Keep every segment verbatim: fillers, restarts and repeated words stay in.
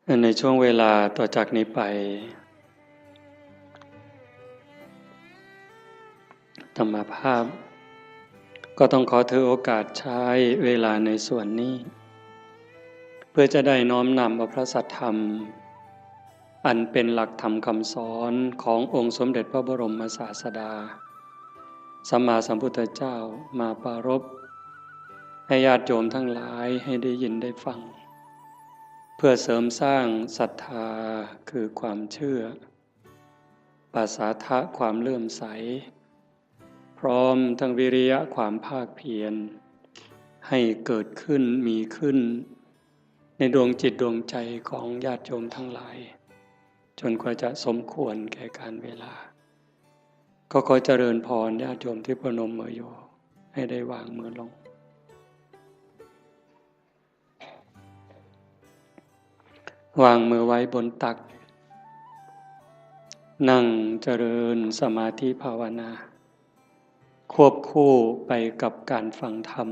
ในช่วงเวลาต่อจากนี้ไป อาตมาภาพ ก็ต้องขอถือโอกาสใช้เวลาในส่วนนี้ เพื่อจะได้น้อมนำเอาพระสัทธรรม อันเป็นหลักธรรมคำสอนขององค์สมเด็จพระบรมศาสดา สัมมาสัมพุทธเจ้ามาปรารภให้ญาติโยมทั้งหลายให้ได้ยินได้ฟัง เพื่อเสริมสร้างศรัทธาคือความเชื่อ ปสาทะความเลื่อมใส พร้อมทั้งวิริยะความภาคเพียร ให้เกิดขึ้นมีขึ้น ในดวงจิตดวงใจของญาติโยมทั้งหลาย จนกว่าจะสมควรแก่การเวลา ก็ขอเจริญพรญาติโยมที่ประนมมืออยู่ ให้ได้วางมือลง วางมือไว้บนตัก นั่งเจริญสมาธิภาวนา ควบคู่ไปกับการฟังธรรม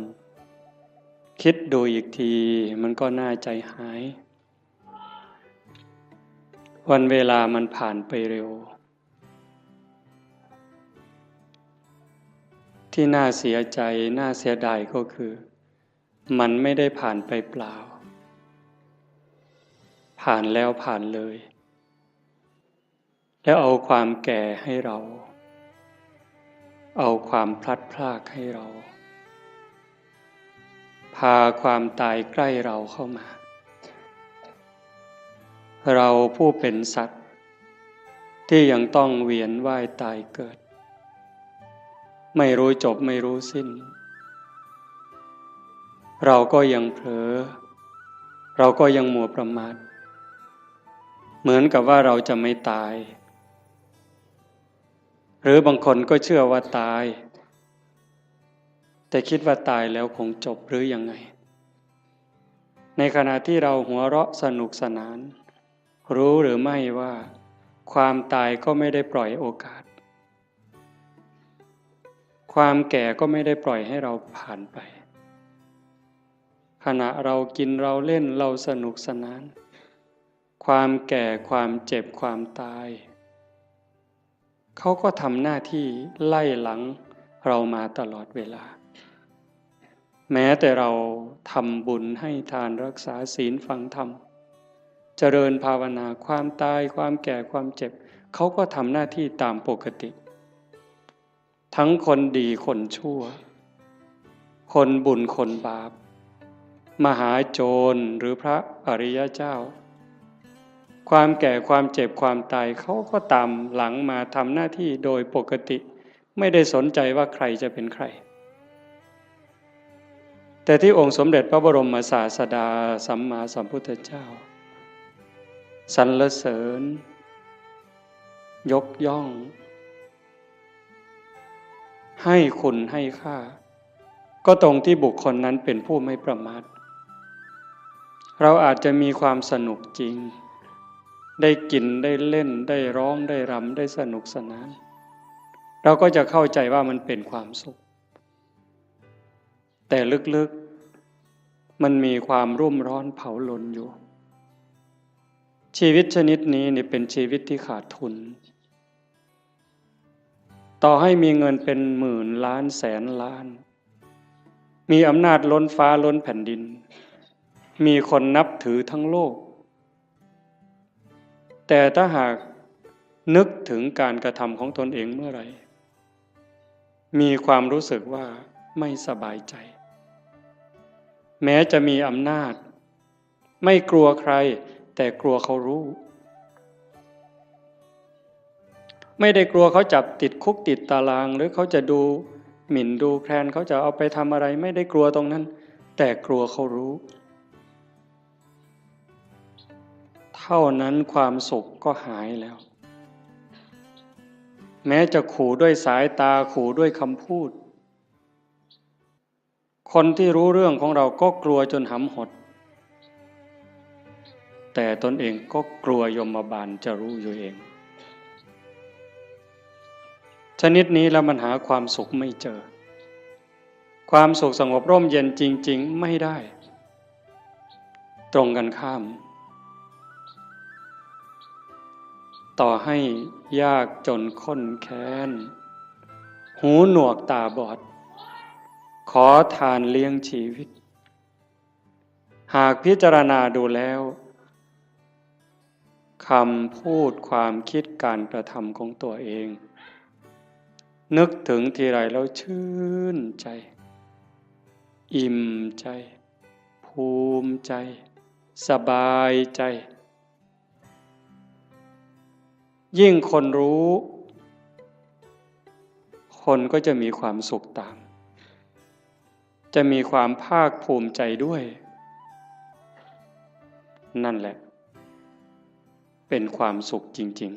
คิดดูอีกทีมันก็น่าใจหาย วันเวลามันผ่านไปเร็ว ที่น่าเสียใจน่าเสียดายก็คือ มันไม่ได้ผ่านไปเปล่า ผ่านแล้วผ่านเลย แล้วเอาความแก่ให้เรา เอาความพลัดพรากให้เรา พาความตายใกล้เราเข้ามา เราผู้เป็นสัตว์ ที่ยังต้องเวียนว่ายตายเกิด ไม่รู้จบไม่รู้สิ้น เราก็ยังเผลอ เราก็ยังมัวประมาท เหมือนกับว่าเราจะไม่ตาย หรือบางคนก็เชื่อว่าตาย แต่คิดว่าตายแล้วคงจบหรือยังไง ในขณะที่เราหัวเราะสนุกสนาน รู้หรือไม่ว่าความตายก็ไม่ได้ปล่อยโอกาส ความแก่ก็ไม่ได้ปล่อยให้เราผ่านไป ขณะเรากินเราเล่นเราสนุกสนาน ความแก่ความเจ็บความตาย เขาก็ทำหน้าที่ไล่หลังเรามาตลอดเวลา แม้แต่เราทำบุญให้ทานรักษาศีลฟังธรรม เจริญภาวนา ความตายความแก่ความเจ็บ เขาก็ทำหน้าที่ตามปกติ ทั้งคนดีคนชั่ว คนบุญคนบาป มหาโจรหรือพระอริยเจ้า ความแก่ความเจ็บความตาย เขาก็ตามหลังมาทำหน้าที่โดยปกติ ไม่ได้สนใจว่าใครจะเป็นใคร แต่ที่องค์สมเด็จพระบรมศาสดาสัมมาสัมพุทธเจ้า สรรเสริญ ยกย่อง ให้คุณให้ค่า ก็ตรงที่บุคคลนั้นเป็นผู้ไม่ประมาท เราอาจจะมีความสนุกจริง ได้กินได้เล่นได้ร้องได้รำได้สนุกสนาน เราก็จะเข้าใจว่ามันเป็นความสุข แต่ลึกๆ มันมีความรุ่มร้อนเผาลนอยู่ ชีวิตชนิดนี้เนี่ยเป็นชีวิตที่ขาดทุน ต่อให้มีเงินเป็นหมื่นล้านแสนล้าน มีอำนาจล้นฟ้าล้นแผ่นดิน มีคนนับถือทั้งโลก แต่ถ้าหากนึกถึงการกระทำของตนเองเมื่อไหร่ มีความรู้สึกว่าไม่สบายใจ แม้จะมีอำนาจ ไม่กลัวใคร แต่กลัวเขารู้ ไม่ได้กลัวเขาจับติดคุกติดตาราง หรือเขาจะดูหมิ่นดูแคลน เขาจะเอาไปทำอะไร ไม่ได้กลัวตรงนั้น แต่กลัวเขารู้ เท่านั้นความสุขก็หายแล้ว แม้จะขู่ด้วยสายตา ขู่ด้วยคำพูด คนที่รู้เรื่องของเราก็กลัวจนหำหด แต่ตนเองก็กลัวยมบาลจะรู้อยู่เอง ชนิดนี้แล้วมันหาความสุขไม่เจอ ความสุขสงบร่มเย็นจริงๆ ไม่ได้ ตรงกันข้าม ต่อให้ยากจนข้นแค้น หูหนวกตาบอด ขอทานเลี้ยงชีวิต หากพิจารณาดูแล้ว คำพูดความคิดการกระทำของตัวเอง นึกถึงทีไรแล้วชื่นใจ อิ่มใจ ภูมิใจ สบายใจ ยิ่งคนรู้ คนก็จะมีความสุขตาม จะมีความภาคภูมิใจด้วย นั่นแหละ เป็นความสุขจริง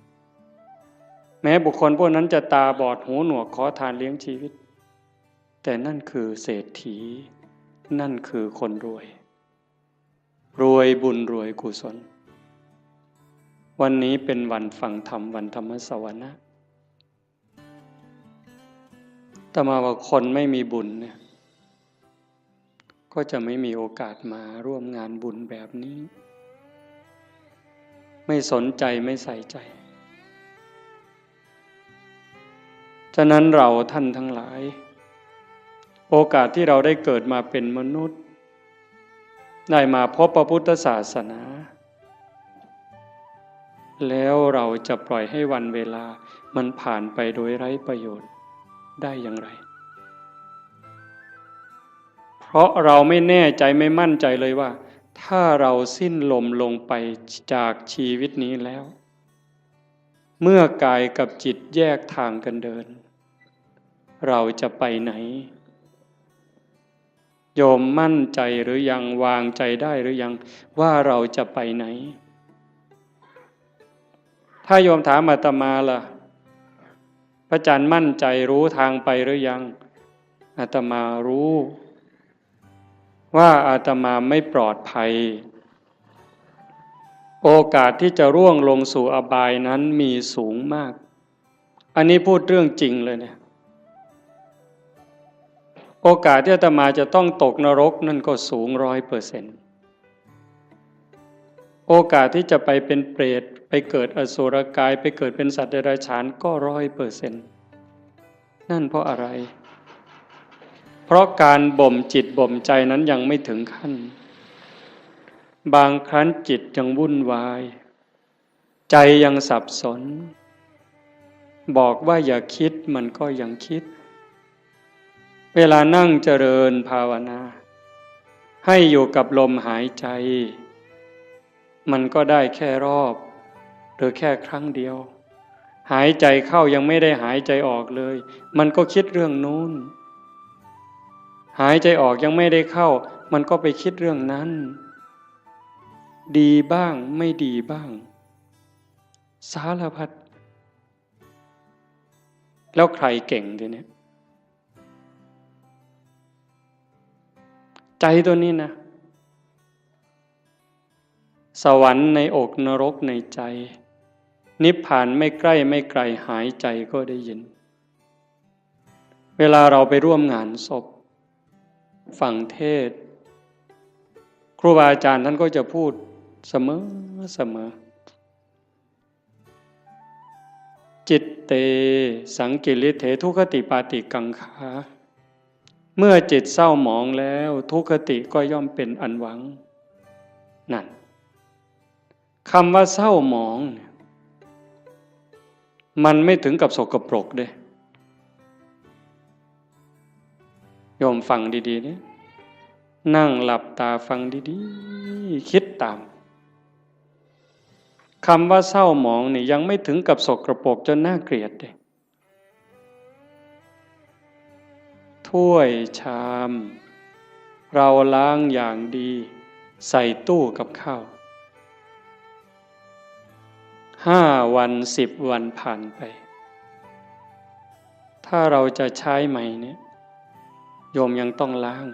ๆ แม้บุคคลพวกนั้นจะตาบอดหูหนวกขอทานเลี้ยงชีวิต แต่นั่นคือเศรษฐี นั่นคือคนรวย รวยบุญรวยกุศล วันนี้เป็นวันฟังธรรม วันธรรมสวนะ อาตมาว่าคนไม่มีบุญเนี่ย ก็จะไม่มีโอกาสมาร่วมงานบุญแบบนี้ ไม่สนใจไม่ใส่ใจ ฉะนั้นเราท่านทั้งหลาย โอกาสที่เราได้เกิดมาเป็นมนุษย์ ได้มาพบพระพุทธศาสนา แล้วเราจะปล่อยให้วันเวลามันผ่านไปโดยไร้ประโยชน์ได้อย่างไร เพราะเราไม่แน่ใจไม่มั่นใจเลยว่า ถ้าเราสิ้นลมลงไปจากชีวิตนี้แล้ว เมื่อกายกับจิตแยกทางกันเดิน เราจะไปไหน โยมมั่นใจหรือยัง วางใจได้หรือยัง ว่าเราจะไปไหน ถ้าโยมถามอาตมาล่ะ พระอาจารย์มั่นใจรู้ทางไปหรือยัง อาตมารู้ ว่าอาตมาไม่ปลอดภัย โอกาสที่จะร่วงลงสู่อบายนั้นมีสูงมาก อันนี้พูดเรื่องจริงเลยเนี่ย โอกาสที่อาตมาจะต้องตกนรกนั่นก็สูงร้อยเปอร์เซ็นต์ โอกาสที่จะไปเป็นเปรต ไปเกิดอสุรกาย ไปเกิดเป็นสัตว์เดรัจฉานก็ร้อยเปอร์เซ็นต์ นั่นเพราะอะไร เพราะการบ่มจิตบ่มใจนั้นยังไม่ถึงขั้น บางครั้งจิตยังวุ่นวาย ใจยังสับสน บอกว่าอย่าคิดมันก็ยังคิด เวลานั่งเจริญภาวนา ให้อยู่กับลมหายใจ มันก็ได้แค่รอบ หรือแค่ครั้งเดียว หายใจเข้ายังไม่ได้หายใจออกเลย มันก็คิดเรื่องนู้น หายใจออกยังไม่ได้เข้า มันก็ไปคิดเรื่องนั้น ดีบ้างไม่ดีบ้าง สารพัด แล้วใครเก่งทีเนี้ย ใจตัวนี้นะ สวรรค์ในอกนรกในใจ นิพพานไม่ใกล้ไม่ไกล หายใจก็ได้ยิน เวลาเราไปร่วมงานศพ ฟังเทศน์ ครูบาอาจารย์ท่านก็จะพูดเสมอเสมอ จิตเต สังกิริเถ ทุคคติปาติกังขา เมื่อจิตเศร้าหมองแล้ว ทุคคติก็ย่อมเป็นอันหวัง นั่น คำว่าเศร้าหมองเนี่ย มันไม่ถึงกับสกปรกเด้ โยมฟังดีๆ เนี่ย นั่งหลับตาฟังดีๆ คิดตาม คำว่าเศร้าหมองนี่ยังไม่ถึงกับสกปรกจนน่าเกลียดเด้ ถ้วยชาม เราล้างอย่างดี ใส่ตู้กับข้าว ห้าวัน สิบวันผ่านไป ถ้าเราจะใช้ใหม่เนี่ย โยมยังต้องล้าง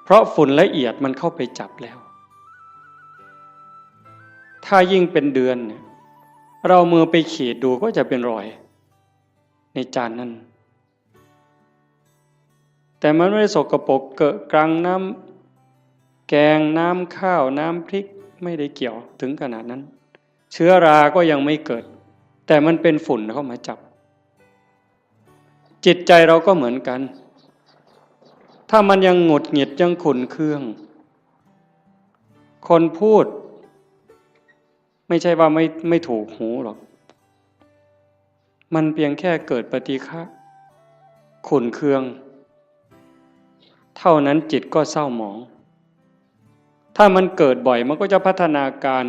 เพราะฝุ่นละเอียดมันเข้าไปจับแล้ว ถ้ายิ่งเป็นเดือนเนี่ย เรามือไปขีดดูก็จะเป็นรอย ในจานนั้น แต่มันไม่ได้สกปรกเกอะกรัง น้ำแกง น้ำข้าว น้ำพริก ไม่ได้เกี่ยวถึงขนาดนั้น เชื้อราก็ยังไม่เกิด แต่มันเป็นฝุ่นเข้ามาจับ จิตใจเราก็เหมือนกัน ถ้ามันยังหงุดหงิดยังขุ่นเคือง คนพูด ไม่ใช่ว่าไม่ไม่ถูกหูหรอก มันเพียงแค่เกิดปฏิฆะขุ่นเคือง เท่านั้นจิตก็เศร้าหมอง ถ้ามันเกิดบ่อยมันก็จะพัฒนาการ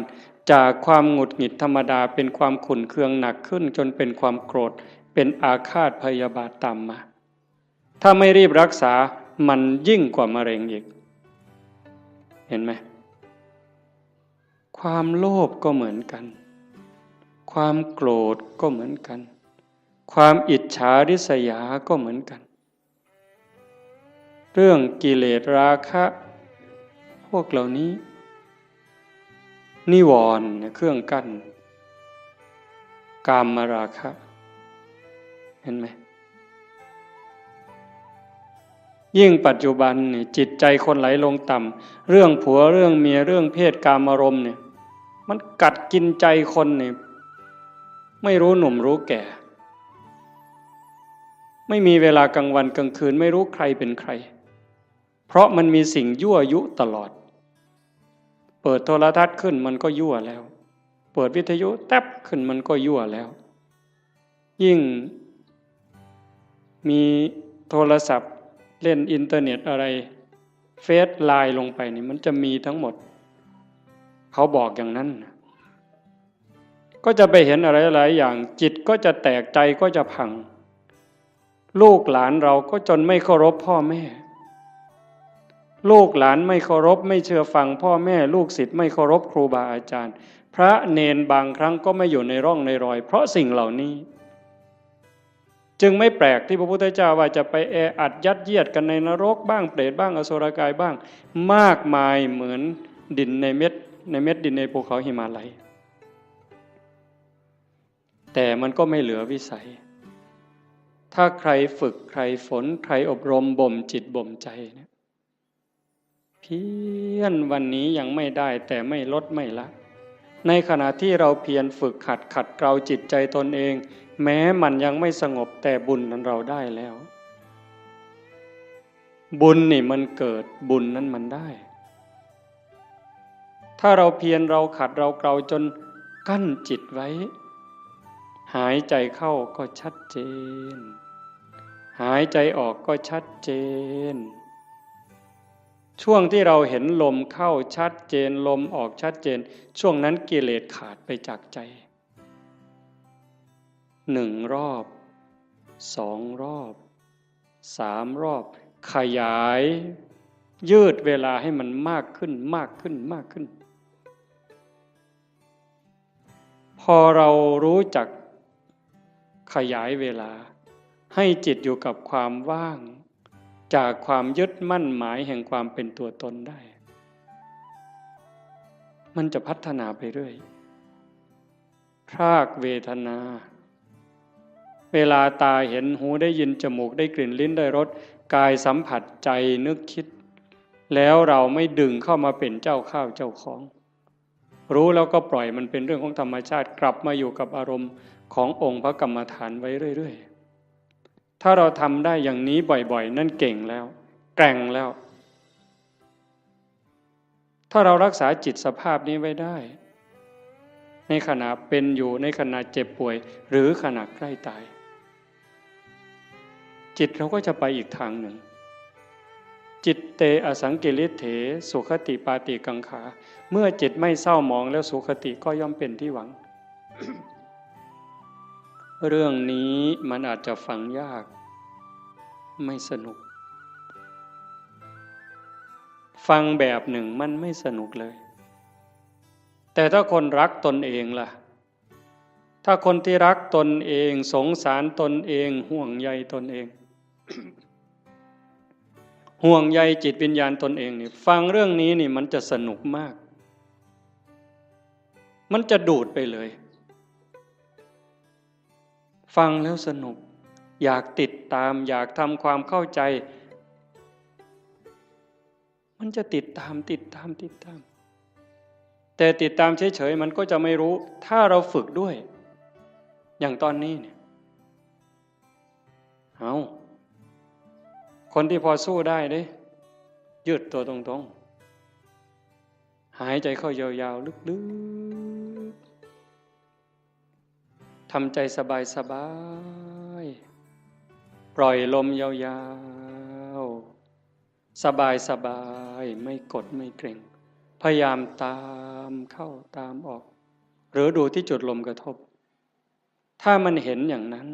จากความหงุดหงิดธรรมดาเป็นความขุ่นเคืองหนักขึ้น จนเป็นความโกรธ เป็นอาฆาตพยาบาทตามมา ถ้าไม่รีบรักษามันยิ่งกว่ามะเร็งอีก เห็นไหม ความโลภก็เหมือนกัน ความโกรธก็เหมือนกัน ความอิจฉาริษยาก็เหมือนกัน เรื่องกิเลสราคะ พวกเหล่านี้ นิวรณ์เนี่ยเครื่องกั้น กามราคะ เห็นไหม ยิ่งปัจจุบันเนี่ยจิตใจคนไหลลงต่ำ เรื่องผัวเรื่องเมียเรื่องเพศกามารมณ์เนี่ย มันกัดกินใจคนเนี่ย ไม่รู้หนุ่มรู้แก่ ไม่มีเวลากลางวันกลางคืน ไม่รู้ใครเป็นใคร เพราะมันมีสิ่งยั่วยุตลอด เปิดโทรทัศน์ขึ้นมันก็ยั่วแล้ว เปิดวิทยุแต๊บขึ้นมันก็ยั่วแล้ว ยิ่งมีโทรศัพท์เล่นอินเทอร์เน็ตอะไร เฟซไลน์ลงไปนี่มันจะมีทั้งหมด เขาบอกอย่างนั้นนะ ก็จะไปเห็นอะไรหลายอย่าง จิตก็จะแตก ใจก็จะพัง ลูกหลานเราก็จนไม่เคารพพ่อแม่ ลูกหลานไม่เคารพไม่เชื่อฟังพ่อแม่ ลูกศิษย์ไม่เคารพครูบาอาจารย์ พระเณรบางครั้งก็ไม่อยู่ในร่องในรอย เพราะสิ่งเหล่านี้ จึงไม่แปลกที่พระพุทธเจ้าว่าจะไปแออัดยัดเยียดกันในนรกบ้าง เปรตบ้าง อสุรกายบ้าง มากมายเหมือนดินในเม็ด ในเม็ดดินในภูเขาหิมาลัย แต่มันก็ไม่เหลือวิสัย ถ้าใครฝึกใครฝนใครอบรมบ่มจิตบ่มใจเนี่ย เพียรวันนี้ยังไม่ได้แต่ไม่ลดไม่ละ ในขณะที่เราเพียรฝึกหัดขัดเกลาจิตใจตนเอง แม้มันยังไม่สงบแต่บุญนั้นเราได้แล้ว บุญนี่มันเกิด บุญนั้นมันได้ ถ้าเราเพียรเราขัดเราเกลาจนกั้นจิตไว้ หายใจเข้าก็ชัดเจน หายใจออกก็ชัดเจน ช่วงที่เราเห็นลมเข้าชัดเจน ลมออกชัดเจน ช่วงนั้นกิเลสขาดไปจากใจ หนึ่งรอบ สองรอบ สามรอบ ขยาย ยืดเวลาให้มันมากขึ้น มากขึ้น มากขึ้น พอเรารู้จักขยายเวลา ให้จิตอยู่กับความว่าง จากความยึดมั่นหมายแห่งความเป็นตัวตนได้ มันจะพัฒนาไปเรื่อย พรากเวทนา เวลาตาเห็น หูได้ยิน จมูกได้กลิ่น ลิ้นได้รส กายสัมผัส ใจนึกคิด แล้วเราไม่ดึงเข้ามาเป็นเจ้าข้าวเจ้าของ รู้แล้วก็ปล่อยมันเป็นเรื่องของธรรมชาติ กลับมาอยู่กับอารมณ์ขององค์พระกรรมฐานไว้เรื่อยๆ ถ้าเราทำได้อย่างนี้บ่อยๆ นั่นเก่งแล้ว แกร่งแล้ว ถ้าเรารักษาจิตสภาพนี้ไว้ได้ ในขณะเป็นอยู่ ในขณะเจ็บป่วย หรือขณะใกล้ตาย จิตเราก็จะไปอีกทางหนึ่ง จิตเตอสังกิริเถ สุขติปาติกังขา เมื่อจิตไม่เศร้าหมองแล้ว สุขติก็ย่อมเป็นที่หวัง เรื่องนี้มันอาจจะฟังยาก ไม่สนุก ฟังแบบหนึ่งมันไม่สนุกเลย แต่ถ้าคนรักตนเองล่ะ ถ้าคนที่รักตนเอง สงสารตนเอง ห่วงใยตนเอง ห่วงใยจิตวิญญาณตนเองนี่ ฟังเรื่องนี้นี่มันจะสนุกมาก มันจะดูดไปเลย ฟังแล้วสนุก อยากติดตาม อยากทำความเข้าใจ มันจะติดตาม ติดตาม ติดตาม แต่ติดตามเฉยๆมันก็จะไม่รู้ ถ้าเราฝึกด้วย อย่างตอนนี้เนี่ย เอา คนที่พอสู้ได้เด้ ยืดตัวตรงๆ หายใจเข้ายาวๆ ลึกๆ ทำใจสบายๆ ปล่อยลมยาวๆ สบายๆ ไม่กดไม่เกร็ง พยายามตามเข้าตามออก หรือดูที่จุดลมกระทบ ถ้ามันเห็นอย่างนั้น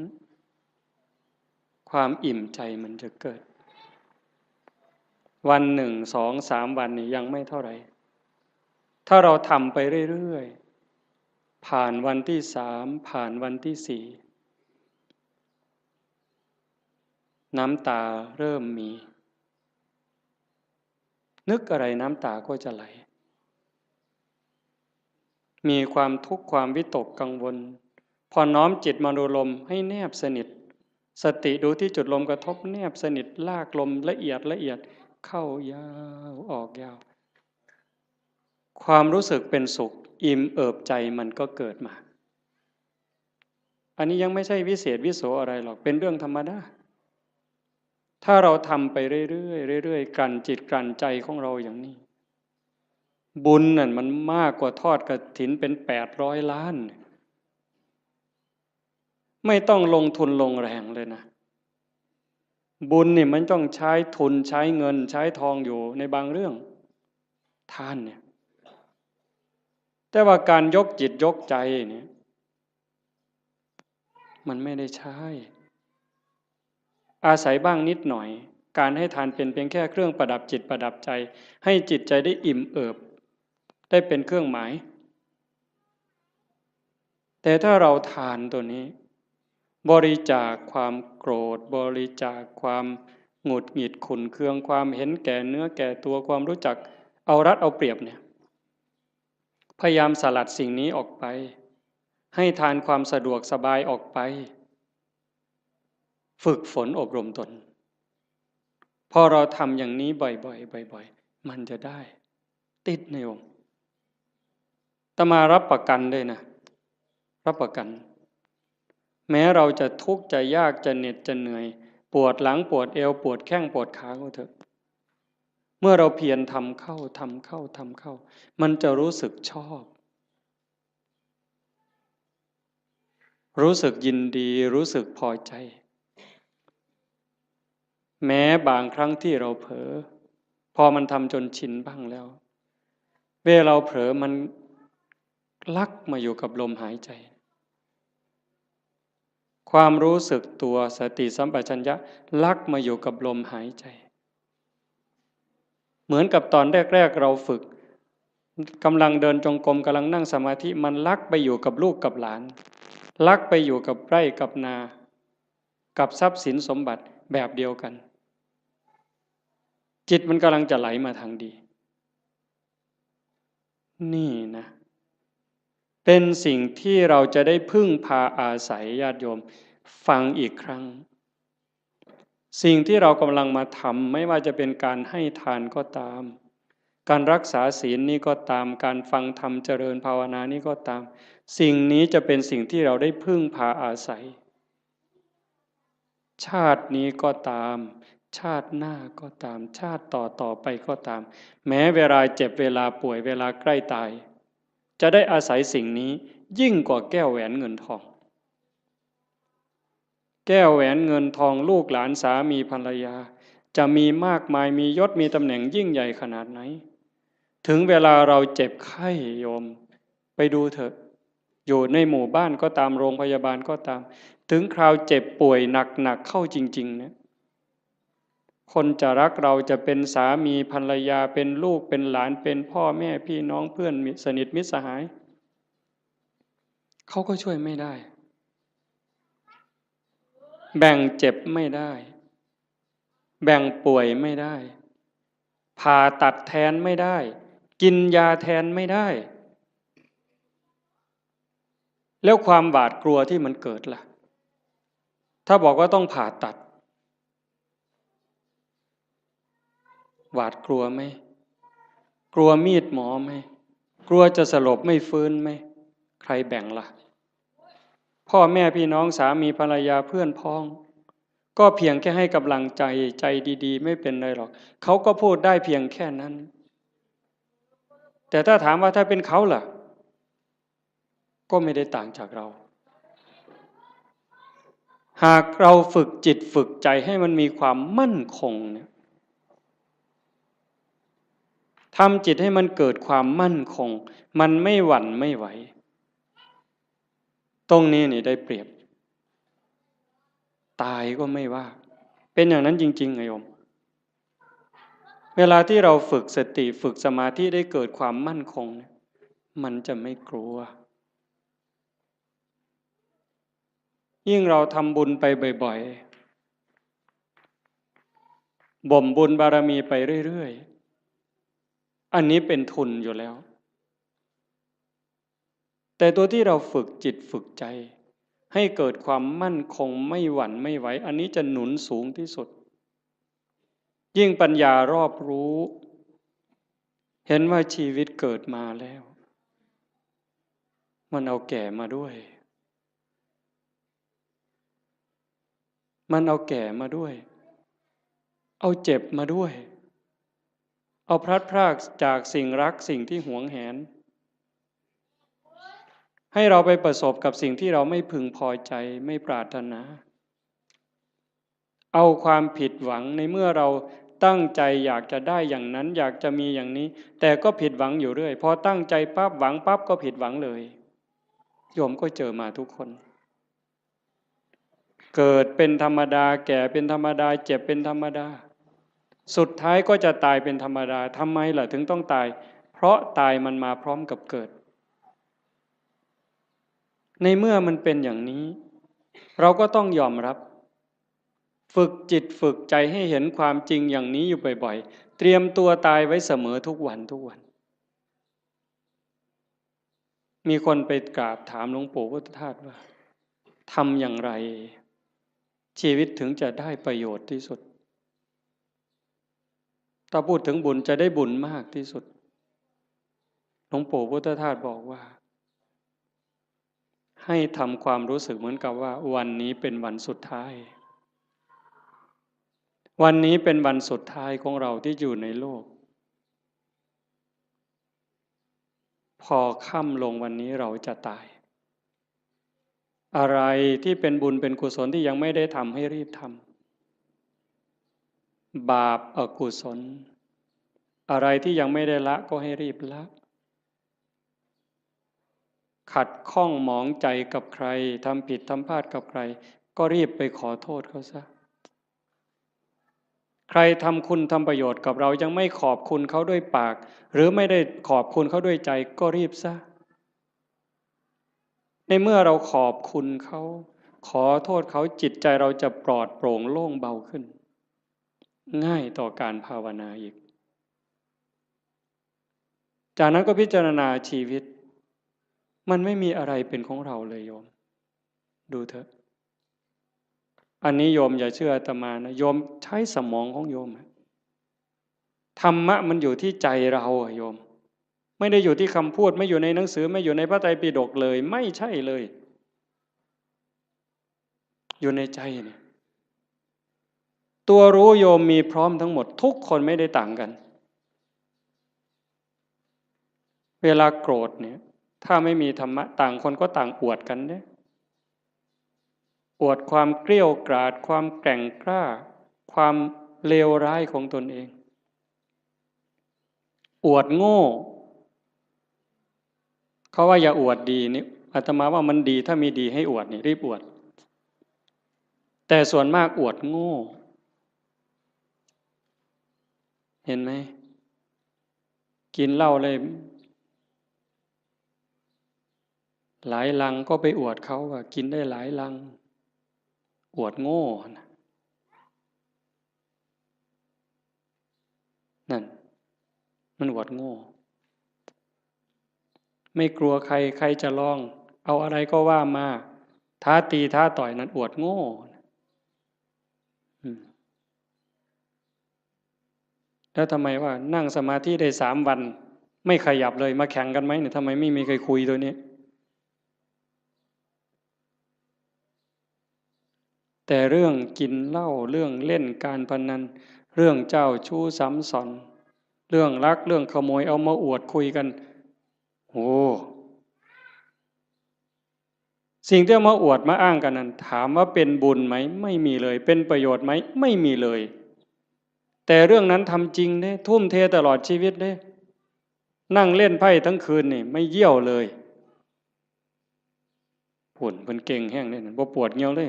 ความอิ่มใจมันจะเกิด วันหนึ่ง สอง สาม วันนี่ยังไม่เท่าไหร่ ถ้าเราทำไปเรื่อยๆ ผ่านวันที่สาม ผ่านวันที่สี่ น้ำตาเริ่มมี นึกอะไรน้ำตาก็จะไหล มีความทุกข์ความวิตกกังวล พอน้อมจิตมาดูลมให้แนบสนิท สติดูที่จุดลมกระทบแนบสนิท ลากลมละเอียดละเอียด เข้ายาวออกยาว ความรู้สึกเป็นสุข อิ่มเอิบใจมันก็เกิดมา อันนี้ยังไม่ใช่วิเศษวิโสอะไรหรอก เป็นเรื่องธรรมดา ถ้าเราทำไปเรื่อยๆ เรื่อยๆ กลั่นจิตกลั่นใจของเราอย่างนี้ บุญนั่นมันมากกว่าทอดกฐินเป็นแปดร้อยล้าน ไม่ต้องลงทุนลงแรงเลยนะ บุญนี่มันต้องใช้ทุนใช้เงินใช้ทองอยู่ในบางเรื่อง ทานเนี่ย แต่ว่าการยกจิตยกใจเนี่ย มันไม่ได้ใช้ อาศัยบ้างนิดหน่อย การให้ทานเป็นเพียงแค่เครื่องประดับจิตประดับใจ ให้จิตใจได้อิ่มเอิบ ได้เป็นเครื่องหมาย แต่ถ้าเราทานตัวนี้ บริจาคความโกรธ บริจาคความหงุดหงิดขุ่นเคือง ความเห็นแก่เนื้อแก่ตัว ความรู้จักเอารัดเอาเปรียบเนี่ย พยายามสลัดสิ่งนี้ออกไป ให้ทานความสะดวกสบายออกไป ฝึกฝนอบรมตน พอเราทำอย่างนี้บ่อยๆ บ่อยๆ มันจะได้ ติดในองค์ อาตมารับประกันเลยนะ รับประกัน แม้เราจะทุกข์จะยากจะเหน็ดจะเหนื่อย ปวดหลังปวดเอว ปวดแข้งปวดขาก็เถอะ เมื่อเราเพียรทำเข้า ทำเข้า ทำเข้า มันจะรู้สึกชอบ รู้สึกยินดี รู้สึกพอใจ แม้บางครั้งที่เราเผลอ พอมันทำจนชินบ้างแล้ว เวลาเราเผลอมันลักมาอยู่กับลมหายใจ ความรู้สึกตัว สติสัมปชัญญะลักมาอยู่กับลมหายใจ เหมือนกับตอนแรกๆ เราฝึก กำลังเดินจงกรม กำลังนั่งสมาธิ มันลักไปอยู่กับลูกกับหลาน ลักไปอยู่กับไร่กับนา กับทรัพย์สินสมบัติแบบเดียวกัน จิตมันกำลังจะไหลมาทางดี นี่นะ เป็นสิ่งที่เราจะได้พึ่งพาอาศัย ญาติโยม ฟังอีกครั้ง สิ่งที่เรากำลังมาทำ ไม่ว่าจะเป็นการให้ทานก็ตาม การรักษาศีลนี่ก็ตาม การฟังธรรมเจริญภาวนานี่ก็ตาม สิ่งนี้จะเป็นสิ่งที่เราได้พึ่งพาอาศัย ชาตินี้ก็ตาม ชาติหน้าก็ตาม ชาติต่อต่อไปก็ตาม แม้เวลาเจ็บ เวลาป่วย เวลาใกล้ตาย จะได้อาศัยสิ่งนี้ยิ่งกว่าแก้วแหวนเงินทอง แก้วแหวนเงินทอง ลูกหลาน สามีภรรยา จะมีมากมาย มียศ มีตำแหน่งยิ่งใหญ่ขนาดไหน ถึงเวลาเราเจ็บไข้ โยม ไปดูเถอะ อยู่ในหมู่บ้านก็ตาม โรงพยาบาลก็ตาม ถึงคราวเจ็บป่วยหนักๆ เข้าจริงๆ เนี่ย คนจะรักเรา จะเป็นสามีภรรยา เป็นลูก เป็นหลาน เป็นพ่อแม่พี่น้อง เพื่อนมิตร สนิทมิตรสหาย เขาก็ช่วยไม่ได้ แบ่งเจ็บไม่ได้ แบ่งป่วยไม่ได้ ผ่าตัดแทนไม่ได้ กินยาแทนไม่ได้ แล้วความหวาดกลัวที่มันเกิดล่ะ ถ้าบอกว่าต้องผ่าตัด หวาดกลัวไหม กลัวมีดหมอไหม ก กลัวจะสลบไม่ฟื้นไหม ใครแบ่งละ่ะ พ่อแม่พี่น้องสามีภรรยาเพื่อนพ้อง ก็เพียงแค่ให้กำลังใจ ใจดีๆ ไม่เป็นไรหรอก เขาก็พูดได้เพียงแค่นั้น แต่ถ้าถามว่าถ้าเป็นเขาล่ะ ก็ไม่ได้ต่างจากเรา หากเราฝึกจิตฝึกใจให้มันมีความมั่นคงเนี่ย ทำจิตให้มันเกิดความมั่นคง มันไม่หวั่นไม่ไหว ตรงนี้นี่ได้เปรียบ ตายก็ไม่ว่า เป็นอย่างนั้นจริงๆ ไงโยม เวลาที่เราฝึกสติ ฝึกสมาธิ ได้เกิดความมั่นคงเนี่ย มันจะไม่กลัว ยิ่งเราทำบุญไปบ่อยๆ บ่มบุญบารมีไปเรื่อยๆ อันนี้เป็นทุนอยู่แล้ว แต่ตัวที่เราฝึกจิตฝึกใจ ให้เกิดความมั่นคงไม่หวั่นไม่ไหว อันนี้จะหนุนสูงที่สุด ยิ่งปัญญารอบรู้ เห็นว่าชีวิตเกิดมาแล้ว มันเอาแก่มาด้วย มันเอาแก่มาด้วย เอาเจ็บมาด้วย เอาพลัดพรากจากสิ่งรักสิ่งที่หวงแหน ให้เราไปประสบกับสิ่งที่เราไม่พึงพอใจ ไม่ปรารถนา เอาความผิดหวังในเมื่อเราตั้งใจอยากจะได้อย่างนั้น อยากจะมีอย่างนี้ แต่ก็ผิดหวังอยู่เรื่อย พอตั้งใจปั๊บ หวังปั๊บ ก็ผิดหวังเลย โยมก็เจอมาทุกคน เกิดเป็นธรรมดา แก่เป็นธรรมดา เจ็บเป็นธรรมดา สุดท้ายก็จะตายเป็นธรรมดา ทำไมล่ะถึงต้องตาย เพราะตายมันมาพร้อมกับเกิด ในเมื่อมันเป็นอย่างนี้ เราก็ต้องยอมรับ ฝึกจิตฝึกใจให้เห็นความจริงอย่างนี้อยู่บ่อยๆ เตรียมตัวตายไว้เสมอทุกวันทุกวัน มีคนไปกราบถามหลวงปู่พุทธทาสว่า ทำอย่างไร ชีวิตถึงจะได้ประโยชน์ที่สุด ถ้าพูดถึงบุญจะได้บุญมากที่สุด หลวงปู่พุทธทาสบอกว่า ให้ทำความรู้สึกเหมือนกับว่าวันนี้เป็นวันสุดท้าย วันนี้เป็นวันสุดท้ายของเราที่อยู่ในโลก พอค่ำลงวันนี้เราจะตาย อะไรที่เป็นบุญเป็นกุศลที่ยังไม่ได้ทำให้รีบทำ บาปอกุศล อะไรที่ยังไม่ได้ละก็ให้รีบละ ขัดข้องหมองใจกับใคร ทำผิดทำพลาดกับใคร ก็รีบไปขอโทษเขาซะ ใครทำคุณทำประโยชน์กับเรายังไม่ขอบคุณเขาด้วยปาก หรือไม่ได้ขอบคุณเขาด้วยใจ ก็รีบซะ ในเมื่อเราขอบคุณเขา ขอโทษเขา จิตใจเราจะปลอดโปร่งโล่งเบาขึ้น ง่ายต่อการภาวนาอีก จากนั้นก็พิจารณาชีวิต มันไม่มีอะไรเป็นของเราเลยโยม ดูเถอะ อันนี้โยมอย่าเชื่ออาตมานะ โยมใช้สมองของโยมอะ ธรรมะมันอยู่ที่ใจเราอะโยม ไม่ได้อยู่ที่คำพูด ไม่อยู่ในหนังสือ ไม่อยู่ในพระไตรปิฎกเลย ไม่ใช่เลย อยู่ในใจเนี่ย ตัวรู้โยมมีพร้อมทั้งหมด ทุกคนไม่ได้ต่างกัน เวลาโกรธเนี่ย ถ้าไม่มีธรรมะ ต่างคนก็ต่างอวดกันเนี่ย อวดความเกรี้ยวกราด ความแกร่งกล้า ความเลวร้ายของตนเอง อวดโง่ เขาว่าอย่าอวดดีนี่ อาตมาว่ามันดี ถ้ามีดีให้อวดนี่ รีบอวด แต่ส่วนมากอวดโง่ เห็นไหม กินเหล้าเลย หลายลังก็ไปอวดเขาว่ากินได้หลายลัง อวดโง่นะ นั่น มันอวดโง่ ไม่กลัวใคร ใครจะลอง เอาอะไรก็ว่ามา ท้าตีท้าต่อย นั่นอวดโง่ อืม แล้วทำไมว่านั่งสมาธิได้สามวัน ไม่ขยับเลย มาแข่งกันไหมเนี่ย ทำไมไม่มีใครคุยตัวนี้ แต่เรื่องกินเหล้า เรื่องเล่นการพนัน เรื่องเจ้าชู้ซ้ำซ้อน เรื่องลัก เรื่องขโมย เอามาอวดคุยกัน โอ้ สิ่งที่เอามาอวดมาอ้างกันนั้น ถามว่าเป็นบุญไหม ไม่มีเลย เป็นประโยชน์ไหม ไม่มีเลย แต่เรื่องนั้นทำจริงเด้ ทุ่มเทตลอดชีวิตเด้ นั่งเล่นไพ่ทั้งคืนนี่ ไม่เยี่ยวเลย ผุ่นเพิ่นเก่งแฮงเด้ บ่ปวดเยี่ยวเลย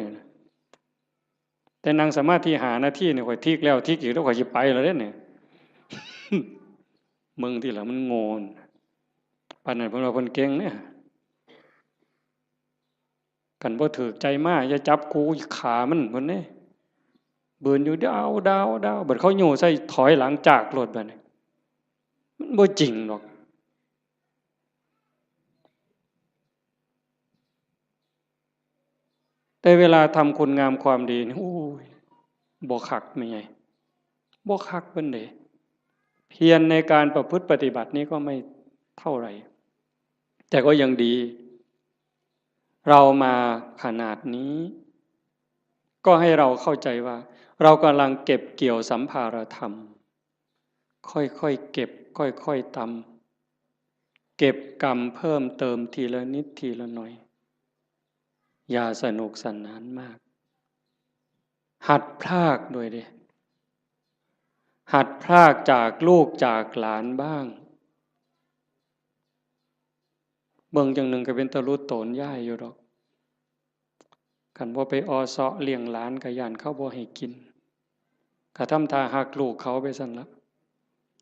แต่นั่งสมาธิห้านาทีนี่ ข้อยทิกแล้วทิกอีก แล้วข้อยสิไปแล้วเด้เนี่ย มึงที่ละมันโง่น ปานนั้นเพิ่นว่าเพิ่นเก่งเนี่ย คันบ่ถืกใจมา อย่าจับกู ขามัน เพิ่นเด้ บืนอยู่ดาว ดาว ดาว บัดเขาโย่ใส่ ถอยหลังจากโลดบัดนี้ มันบ่จริงดอก แต่เวลาทำคุณงามความดีนี่ โอ้ย บ่คักแม่ใหญ่ บ่คักปานใด เพียรในการประพฤติปฏิบัตินี่ก็ไม่เท่าไหร่ แต่ก็ยังดี เรามาขนาดนี้ ก็ให้เราเข้าใจว่า เรากำลังเก็บเกี่ยวสัมภารธรรม ค่อยๆเก็บ ค่อยๆตำ เก็บกำเพิ่มเติมทีละนิดทีละหน่อย อย่าสนุกสนานมาก หัดพรากด้วยเด้ หัดพรากจากลูกจากหลานบ้าง เบิ่งจั่งหนึ่งก็เป็นตาหลุดโตนยายอยู่ดอก คันบ่ไปออเซาะเลี้ยงหลานก็ย้านเขาบ่ให้กิน ก็ทำท่าฮักลูกเขาไปซั่นละ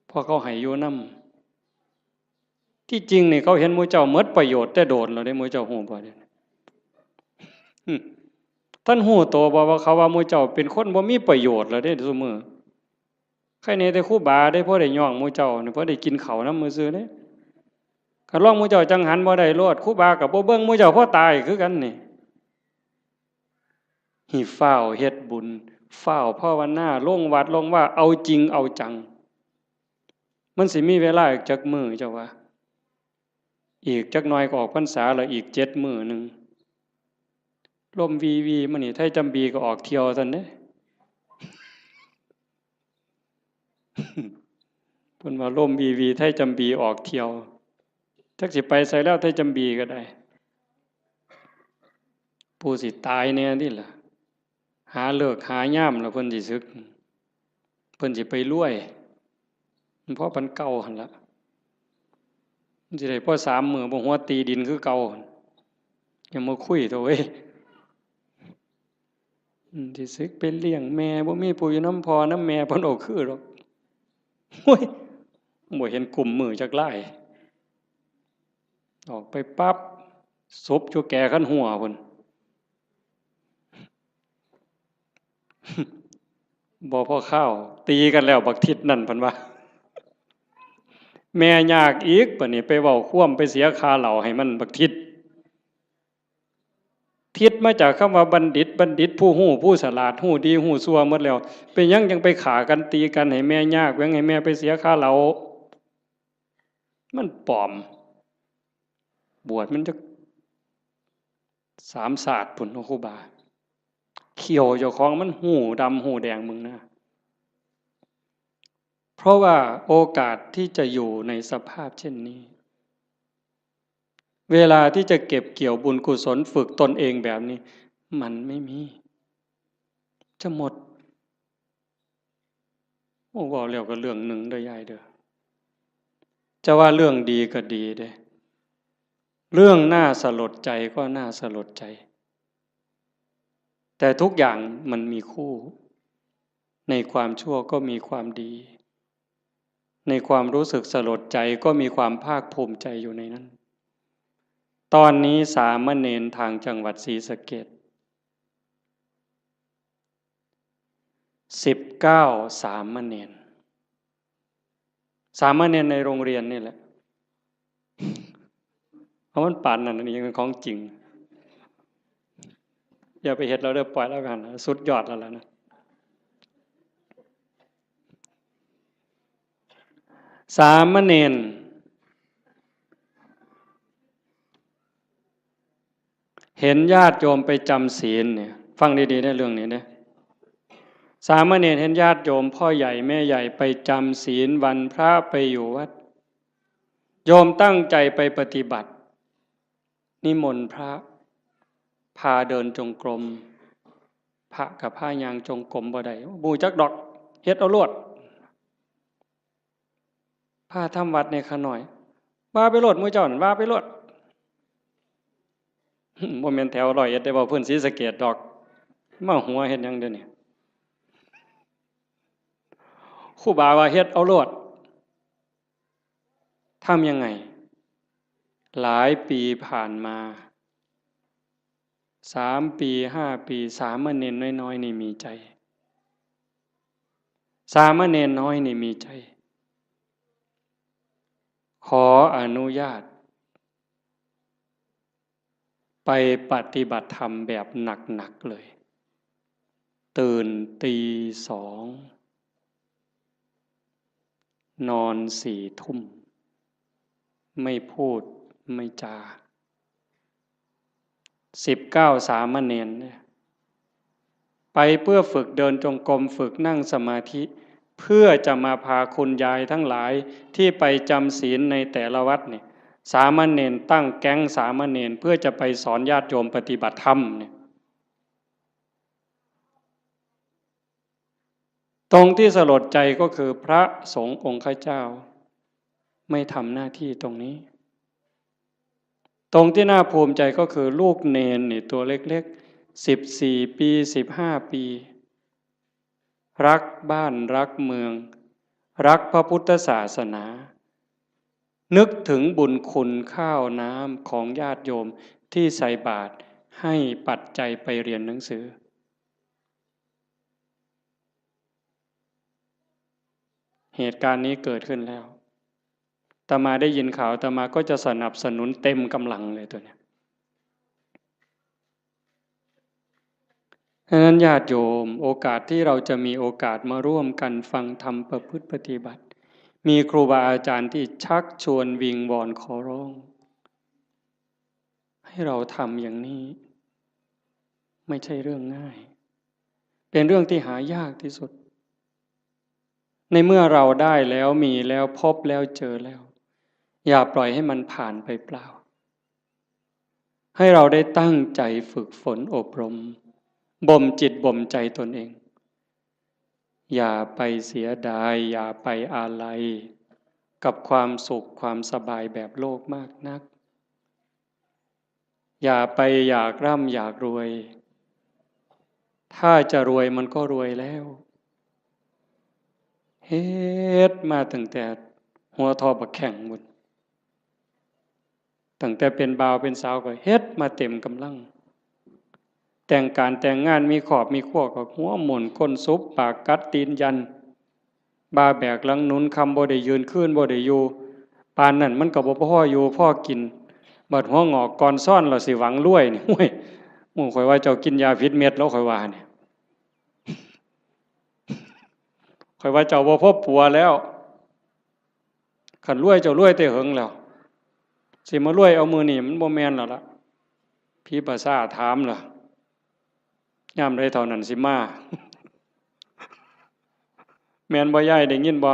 เพราะเขาให้อยู่นำ ที่จริงนี่เขาเห็นหมู่เจ้าหมดประโยชน์แต่โดนแล้วเด้ หมู่เจ้าฮู้บ่เด้ อืม ท่านฮู้ตัวบ่ว่าเขาว่าหมู่เจ้าเป็นคนบ่มีประโยชน์แล้วเด้ซุมื้อ ใครแหน่แต่ครูบาเด้ พอได้ย่องหมู่เจ้านี่ พอได้กินข้าวนำซื่อๆเด้ คันลองหมู่เจ้าจั่งหันบ่ได้โลด ครูบาก็บ่เบิ่งหมู่เจ้า พอตายคือกันนี่ ให้ฟ้าวเฮ็ดบุญ ฟ้าวภาวนา ลงวัดลงวา เอาจริงเอาจัง มันสิมีเวลาอีกจักมื้อเจ้าว่า อีกจักหน่อยก็ออกพรรษาแล้ว อีกเจ็ดมื้อหนึ่ง ลมวีวีมานี่ ไทจำบีก็ออกเที่ยวซั่นเด้ เพิ่นว่าลมวีวี ไทจำบีออกเที่ยว จักสิไปไสแล้ว ไทจำบีก็ได้ ผู้สิตายแหน่นี่ล่ะ หาฤกษ์หายามแล้วเพิ่นสิสึก เพิ่นสิไปรวย มันพอปานเก่าหั่นละ มันสิได้พอสามมื้อ บ่หัวตีดินคือเก่าหั่น อย่ามาคุยเถาะเว้ย อืม สิสึกไปเลี้ยงแม่ บ่มีผู้อยู่นำพ่อนำแม่ เพิ่นเอาคือดอก โอ้ย บ่เห็นกุมมือจักลาย ออกไปปั๊บ ศพอยู่แก่คันหัวพุ้น บ่พอคาว ตีกันแล้วบักทิศนั่น เพิ่นว่า แม่ยากอีก บัดนี้ไปเว้าความ ไปเสียค่าเหล้าให้มันบักทิศ ทิศมาจากคำว่าบัณฑิต บัณฑิตผู้ฮู้ ผู้ฉลาด ฮู้ดีฮู้ชั่วหมดแล้ว เป็นหยังจั่งไปฆ่ากันตีกันให้แม่ยาก แหว่งให้แม่ไปเสียค่าเหล้า มันปลอม บวชมันจักสามชาติพุ้นเนาะครูบา เขี้ยวเจ้าของมันฮู้ดำฮู้แดง มึงนะ เพราะว่าโอกาสที่จะอยู่ในสภาพเช่นนี้ เวลาที่จะเก็บเกี่ยวบุญกุศลฝึกตนเองแบบนี้ มันไม่มี จะหมด โอ้ เว้าแล้วก็เรื่องหนึ่งเด้อยายเด้อ จะว่าเรื่องดีก็ดีเด้ เรื่องน่าสลดใจก็น่าสลดใจ แต่ทุกอย่างมันมีคู่ ในความชั่วก็มีความดี ในความรู้สึกสลดใจก็มีความภาคภูมิใจอยู่ในนั้น ตอนนี้สามเณรทางจังหวัดศรีสะเกษ สิบเก้า สามเณร สามเณรในโรงเรียนนี่แหละ เอามันปานนั้น อันนี้เป็นของจริง อย่าไปเฮ็ดเราเด้อ ปล่อยแล้วกัน สุดยอดแล้วล่ะนะ สามเณร เห็นญาติโยมไปจำศีลเนี่ย ฟังดีๆ ในเรื่องนี้เนี่ย สามเณรเห็นญาติโยมพ่อใหญ่แม่ใหญ่ไปจำศีลวันพระไปอยู่วัด โยมตั้งใจไปปฏิบัติ นิมนต์พระ พาเดินจงกรม พระกับพายางจงกรมบ่ได้ บ่จักดอก เฮ็ดเอาโลด พาทำวัดในขะน้อย ว่าไปโลด หมู่เจ้านั่น ว่าไปโลด บ่แม่นแถวร้อยเอ็ดได้ เว้าพื้นศรีสะเกษดอก มาหัวเฮ็ดหยังเดี๋ยวนี้ ครูบาว่าเฮ็ดเอาโลด ทำยังไง หลายปีผ่านมา สามปี ห้าปี สามเณรน้อยๆ นี่มีใจ สามเณรน้อยนี่มีใจ ขออนุญาต ไปปฏิบัติธรรมแบบหนักๆ เลย ตื่นตีสอง นอนสี่ทุ่ม ไม่พูดไม่จา สิบเก้าสามเณรเนี่ย ไปเพื่อฝึกเดินจงกรม ฝึกนั่งสมาธิ เพื่อจะมาพาคุณยายทั้งหลายที่ไปจำศีลในแต่ละวัดเนี่ย สามเณรตั้งแก๊งสามเณรเพื่อจะไปสอนญาติโยมปฏิบัติธรรมเนี่ย ตรงที่สลดใจก็คือพระสงฆ์องค์ข้าเจ้า ไม่ทำหน้าที่ตรงนี้ ตรงที่น่าภูมิใจก็คือลูกเณรนี่ตัวเล็กๆ สิบสี่ปี สิบห้าปี รักบ้านรักเมือง รักพระพุทธศาสนา นึกถึงบุญคุณข้าวน้ำของญาติโยมที่ใส่บาตรให้ปัจจัยไปเรียนหนังสือ เหตุการณ์นี้เกิดขึ้นแล้ว อาตมาได้ยินข่าว อาตมาก็จะสนับสนุนเต็มกำลังเลยตัวเนี้ย ฉะนั้นญาติโยม โอกาสที่เราจะมีโอกาสมาร่วมกันฟังธรรมประพฤติปฏิบัติ มีครูบาอาจารย์ที่ชักชวนวิงวอนขอร้อง ให้เราทำอย่างนี้ ไม่ใช่เรื่องง่าย เป็นเรื่องที่หายากที่สุด ในเมื่อเราได้แล้วมีแล้วพบแล้วเจอแล้ว อย่าปล่อยให้มันผ่านไปเปล่า ให้เราได้ตั้งใจฝึกฝนอบรม บ่มจิตบ่มใจตนเอง อย่าไปเสียดาย อย่าไปอาลัย กับความสุขความสบายแบบโลกมากนัก อย่าไปอยากร่ำอยากรวย ถ้าจะรวยมันก็รวยแล้ว เฮ็ดมาตั้งแต่หัวทอบักแข้งพุ้น ตั้งแต่เป็นบ่าวเป็นสาวก็เฮ็ดมาเต็มกำลัง แต่งการแต่งงานมีครอบมีครัวก็หัวหมุนก้นสุบปากกัดตีนยัน บ่าแบกหลังหนุน ค่ำบ่ได้ยืน คืนบ่ได้อยู่ ปานนั้นมันก็บ่พออยู่พอกิน บัดหัวงอกก่อนซ้อน เราสิหวังรวยนี่ โอ้ย หมู่ข่อยว่าเจ้ากินยาผิดเม็ดแล้ว ข่อยว่าเนี่ย ข่อยว่าเจ้าบ่พอปัวแล้ว คันรวยเจ้ารวยแต่เหิงแล้ว สิมารวยเอามื้อนี้มันบ่แม่นแล้วล่ะ ผีประสาทถามล่ะ ยามใดเท่านั้นสิมา แม่นบ่ยาย ได้ยินบ่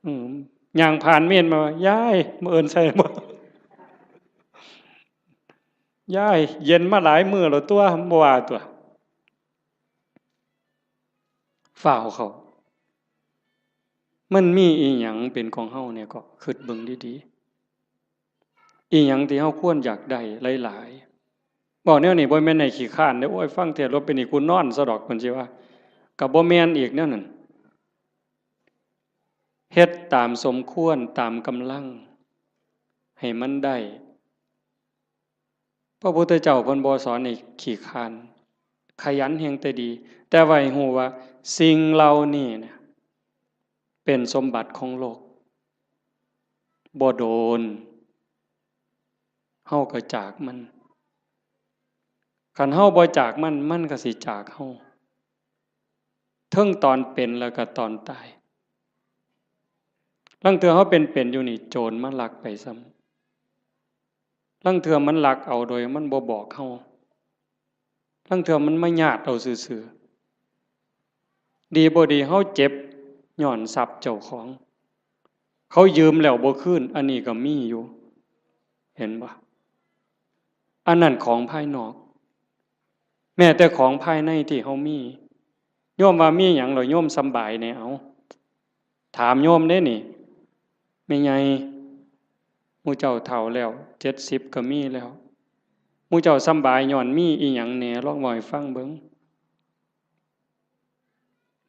อืม ย่างผ่านเมนมา ยาย มื้ออื่นใส่บ่ ยาย เย็นมาหลายมื้อแล้วตัว บ่ว่าตัว ฟ้าวเข้า มันมีอีหยังเป็นของเฮาเนี่ยก็คิดเบิ่งดีๆ อีหยังที่เฮาควรอยากได้หลายๆ บอกแนวนี้บ่แม่นให้ขี้คร้านเด้อ โอ้ย ฟังเทศน์แล้วเป็นนี่กูนอนซะดอก เพิ่นสิว่า ก็บ่แม่นอีกแนวนั้น เฮ็ดตามสมควร ตามกำลัง ให้มันได้ พระพุทธเจ้าเพิ่นบ่สอนให้ขี้คร้าน ขยันแฮงแต่ดี แต่ว่าให้ฮู้ว่าสิ่งเหล่านี้เนี่ย เป็นสมบัติของโลก บ่โดน เฮาก็จากมัน คันเฮาบ่จากมัน มันก็สิจากเฮา เทิงตอนเป็นแล้วก็ตอนตาย ลางเทื่อเฮาเป็นๆ อยู่นี่ โจรมาลักไปซ้ำ ลางเทื่อมันลักเอาโดยมันบ่บอกเฮา ลางเทื่อมันมาญาติเอาซื่อๆ ดีบ่ดีเฮาเจ็บย้อนทรัพย์เจ้าของ เขายืมแล้วบ่คืน อันนี้ก็มีอยู่ เห็นบ่ อันนั้นของภายนอก แม้แต่ของภายในที่เฮามี โยมว่ามีหยังเหรอ โยมสำบายแหน่ เอา ถามโยมเด้นี่ แม่ใหญ่ หมู่เจ้าเฒ่าแล้ว เจ็ดสิบก็มีแล้ว หมู่เจ้าสำบายย้อนมีอีหยังแหน่ ลองเว้าให้ฟังเบิ่ง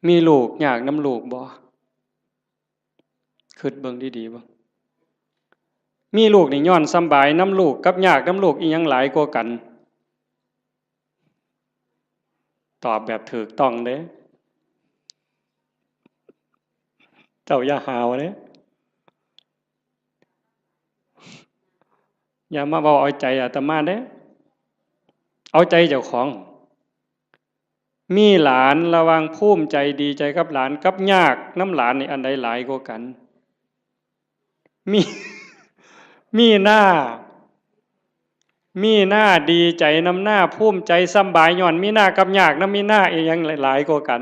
มีลูกยากนำลูกบ่ คิดเบิ่งดีๆ เบิ่ง มีลูกนี่ย้อนสำบายนำลูกกับยากนำลูกอีหยังหลายกว่ากัน ตอบแบบถูกต้องเด้ เจ้าอย่าหาวเด้ อย่ามาเว้าเอาใจอาตมาเด้ เอาใจเจ้าของ มีหลานระหว่างภูมิใจดีใจกับหลานกับยากนำหลานนี่อันใดหลายกว่ากัน มี มีหน้า มีหน้าดีใจนำหน้า ภูมิใจสำบายย้อนมีหน้ากับยากนำมีหน้าอีหยังหลายกว่ากัน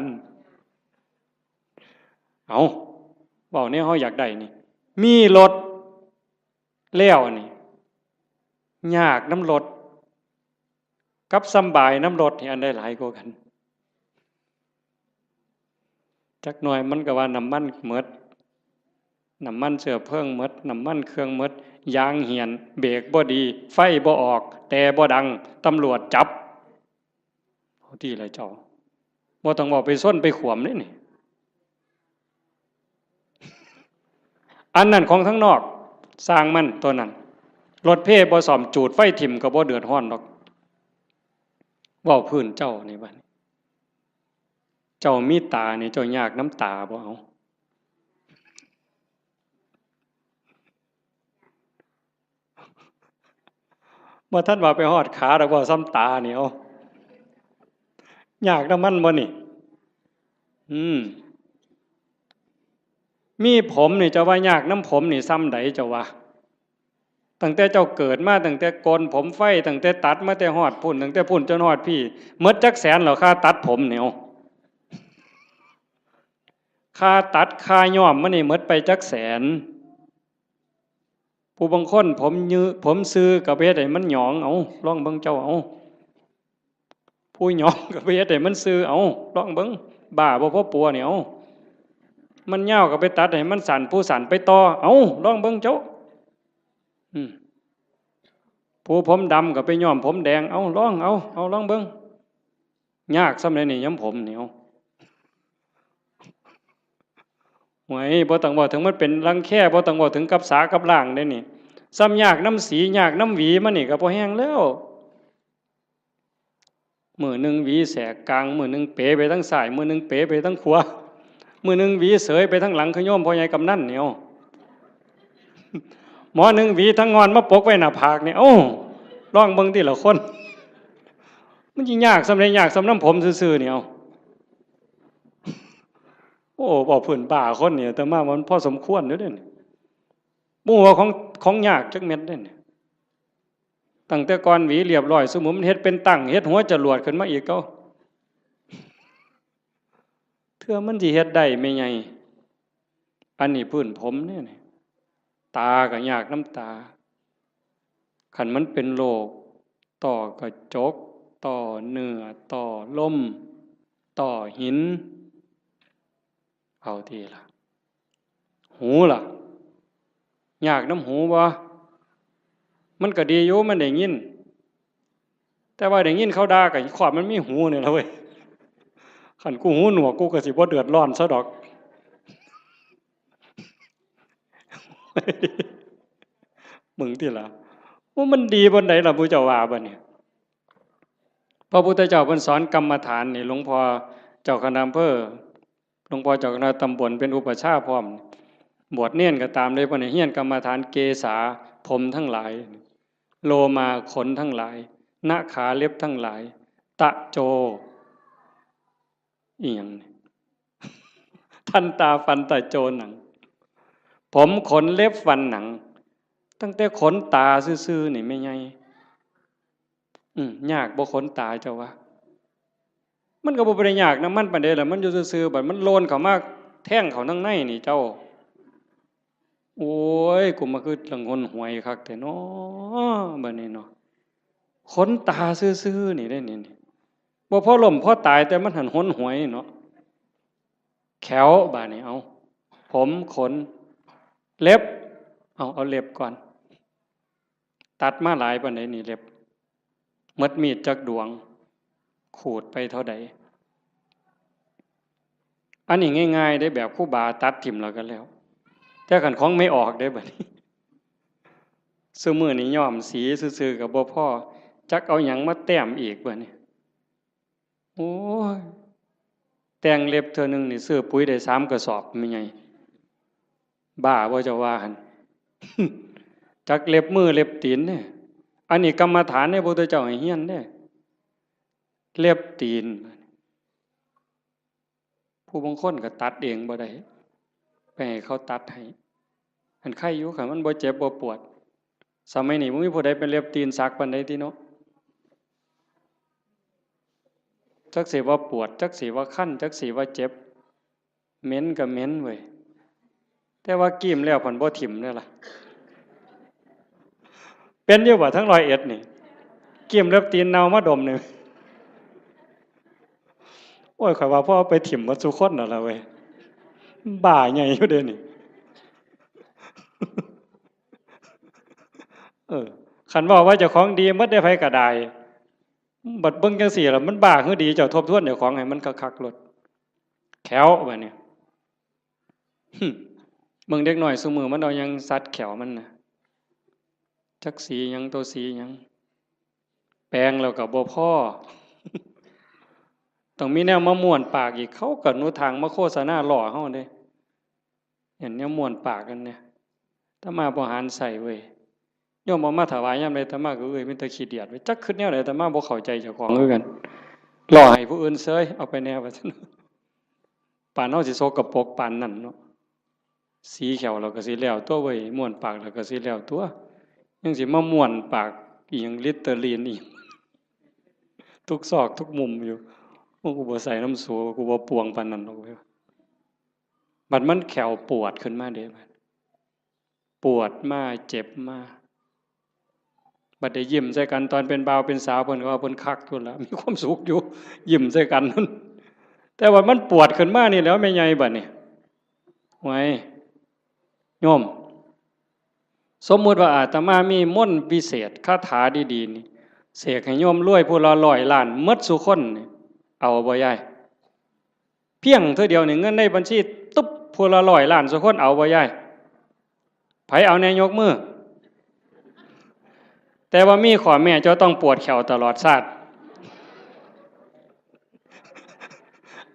เอา เว้าแนวเฮาอยากได้นี่ มีรถแล้วนี่ ยากนำรถ กับสำบายนำรถนี่อันใดหลายกว่ากัน จักหน่อยมันก็ว่าน้ำมันหมด น้ำมันเชื้อเพลิงหมด น้ำมันเครื่องหมด ยางเหี่ยน เบรกบ่ดี ไฟบ่ออก แต่บ่ดัง ตำรวจจับ เอาติล่ะเจ้า บ่ต้องเว้าไปซนไปขวมเด้นี่ อันนั้นของทางนอก ซ่างมันตัวนั้น รถเพบ่ซ่อม จูดไฟถิ่มก็บ่เดือดร้อนดอก เว้าพื้นเจ้านี่บัดนี้ เจ้ามีตานี่ เจ้ายากนำตาบ่ เอา บ่ทันว่าไปฮอดขาดอก เว้าซ่ำตานี่ เอา ยากนำมันบ่นี่ อืม มีผมนี่ เจ้าว่ายากนำผมนี่ซ่ำใดเจ้าว่า ตั้งแต่เจ้าเกิดมา ตั้งแต่โกนผมไฟ ตั้งแต่ตัดมาแต่ฮอดพุ้น ตั้งแต่พุ้นจนฮอดพี้ หมดจักแสนแล้ว ค่าตัดผมนี่ เอา ค่าตัด ค่าย้อมมันนี่หมดไปจักแสน ผู้บางคนผมยือ ผมซื่อก็ไปเฮ็ดให้มันหยอง เอา ลองเบิ่งเจ้า เอา ผู้หยองก็ไปเฮ็ดให้มันซื่อ เอา ลองเบิ่ง บ้าบ่พอปัวนี่ เอา มันยาวก็ไปตัดให้มันสั้น ผู้สั้นไปต่อ เอา ลองเบิ่งเจ้า อืม ผู้ผมดำก็ไปย้อมผมแดง เอา ลอง เอา เอา ลองเบิ่ง ยากซ่ำใดนี่ ย้อมผมนี่ เอา โอ้ย บ่ต้องเว้าถึงมันเป็นรังแค บ่ต้องเว้าถึงกับสากับล้างเด้นี่ ซ่ำยากนำสี ยากนำหวีมันนี่ก็พอแฮงแล้ว มื้อหนึ่งหวีแสกกลาง มื้อหนึ่งเป๋ไปทางซ้าย มื้อหนึ่งเป๋ไปทางขวา มื้อหนึ่งหวีเสยไปทางหลัง คือโยมพ่อใหญ่กำนันนี่ เอา หมอหนึ่งหวีทางงอนมาปกไว้หน้าผากนี่ เอ้า ลองเบิ่งติล่ะคน มันสิยากซ่ำใด ยากซ่ำนำผมซื่อๆนี่ เอา โอ้ เว้าพื้นบ้าคนนี่ อาตมาว่ามันพอสมควรอยู่เด้นี่ บ่ฮู้ว่าของ ของยากจักเม็ดเด้นี่ ตั้งแต่ก่อนหวีเรียบร้อย ซุมื้อมันเฮ็ดเป็นตั้ง เฮ็ดหัวจรวดขึ้นมาอีก เอ้า เทื่อมันสิเฮ็ดได้แม่ใหญ่ อันนี้พื้นผมเด้นี่ ตาก็ยากนำตา คันมันเป็นโรค ต้อกระจก ต้อเนื้อ ต้อลม ต้อหิน เอาติล่ะ หูล่ะ ยากนำหูบ่ มันก็ดีอยู่ มันได้ยิน แต่ว่าได้ยินเขาด่าก็ครอบมันมีหูนี่ล่ะเว้ย คันกูหูหนวกกูก็สิบ่เดือดร้อนซะดอก มึงติล่ะ ว่ามันดีปานใดล่ะ ผู้เจ้าว่าบัดนี้ พระพุทธเจ้าเพิ่นสอนกรรมฐานนี่ หลวงพ่อเจ้าคณะอำเภอ หลวงพ่อเจ้าคณะตำบลเป็นอุปัชฌาย์พร้อม บวชเณรก็ตามเลย เพิ่นให้เฮียนกรรมฐาน เกสา ผมทั้งหลาย โลมา ขนทั้งหลาย นะขา เล็บทั้งหลาย ตะโจ อีหยังนี่ ทันตา ฟัน ตะโจ หนัง ผม ขน เล็บ ฟัน หนัง ตั้งแต่ขนตาซื่อๆนี่แม่ใหญ่ อืม ยากบ่ขนตาเจ้าว่า มันก็บ่ได้ยากนำมันปานใดล่ะ มันอยู่ซื่อๆ บัดมันโลนเข้ามาแทงเข้าทางในนี่เจ้า โอ้ย กูมาคือหลังหนหวยคักแท้น้อ บัดนี้เนาะ ขนตาซื่อๆ นี่เด้นี่ นี่ บ่พอล้มพอตาย แต่มันหั้นหนหวยเนาะ แข้ว บาดนี้ เอา ผม ขน เล็บ เอา เอาเล็บก่อน ตัดมาหลายปานใดนี่เล็บ หมดมีดจักดวง ขูดไปเท่าใด อันนี้ง่ายๆเด้ แบบครูบาตัดถิ่มแล้วก็แล้ว แต่คันของไม่ออกเด้บัดนี้ ซุมื้อนี้ย้อมสีซื่อๆก็บ่พอ จักเอาหยังมาแต้มอีกบัดนี้ โอ้ย แต่งเล็บเทื่อหนึ่งนี่ซื้อปุ๋ยได้สามกระสอบแม่ใหญ่ บ้าบ่เจ้าว่าหั่น จักเล็บมือเล็บตีนเด้ อันนี้กรรมฐานเด้ พระพุทธเจ้าให้เฮียนเด้ เล็บตีน ผู้บางคนก็ตัดเองบ่ได้ ไปให้เขาตัดให้ อันไคอยู่ คันมันบ่เจ็บบ่ปวด สมัยนี้บ่มีผู้ใดเป็นเล็บตีนสักปานใดติเนาะ จักสิว่าปวด จักสิว่าคัน จักสิว่าเจ็บ เหม็นก็เหม็นเว้ย แต่ว่ากีมแล้วพันบ่ถิ่มเด้อล่ะ เป็นอยู่บ่ทั้งร้อยเอ็ดนี่ กีมเล็บตีนเน่ามาดมนี่ โอ้ย ข้อยว่าพอเอาไปถิ่มหมดซุคนนั่นล่ะเว้ย บ้าใหญ่อยู่เด้นี่ เออ คันเว้าว่าเจ้าของดีหมดได้ ไผก็ได้ บัดเบิ่งจังซี่ล่ะ มันบ้าคือดี เจ้าทบทวนเจ้าของให้มันคักๆโลด แข้วบัดนี้ หึ เบิ่งเด็กน้อยซุมื้อมันเอาหยังสัดแข้วมันน่ะ จักสีหยัง ตัวสีหยัง แปรงแล้วก็บ่พอ ต้องมีแนวมาม้วนปากอีก เขาก็หนุทางมาโฆษณาล้อเฮาเด้ เห็นแนวม้วนปากกันเนี่ย อาตมาบ่หันใส่เว้ย โยมเอามาถวายยามใด อาตมาก็เอ้ย มีแต่ขี้เดียดเว้ย จักคิดแนวใด อาตมาบ่เข้าใจเจ้าของคือกัน ล้อให้ผู้อื่นเซย เอาไปแน่ว่าซั่น ปานเฮาสิสกปรกปานนั้นเนาะ สีแข้วเราก็สิแล้วตัวเว้ย ม้วนปากเราก็สิแล้วตัว ยังสิมาม้วนปากอีหยัง ลิตเตอรีนอีหยัง ทุกซอกทุกมุมอยู่ โอ้ กูบ่ใส่น้ำสู กูบ่ปวงปานนั้นดอกเว้ย บัดมันแข้วปวดขึ้นมาเด้ บัดปวดมา เจ็บมา บัดได้ยิ้มใส่กันตอนเป็นบ่าวเป็นสาว เพิ่นก็ว่าเพิ่นคักอยู่ล่ะ มีความสุขอยู่ ยิ้มใส่กัน แต่ว่ามันปวดขึ้นมานี่แหล้วแม่ใหญ่บัดนี้ ไว้ โยม สมมุติว่าอาตมามีมนต์วิเศษ คาถาดีๆนี่ เสกให้โยมรวยผู้ละร้อยล้านหมดซุคนนี่ เอาบ่ยาย เพียงเทื่อเดียวนี่ เงินในบัญชีตุ๊บ ผู้ละร้อยล้านซุคน เอาบ่ยาย ไผเอาแน่ยกมือ แต่ว่ามีข้อแม้ เจ้าต้องปวดแข้วตลอดชาติ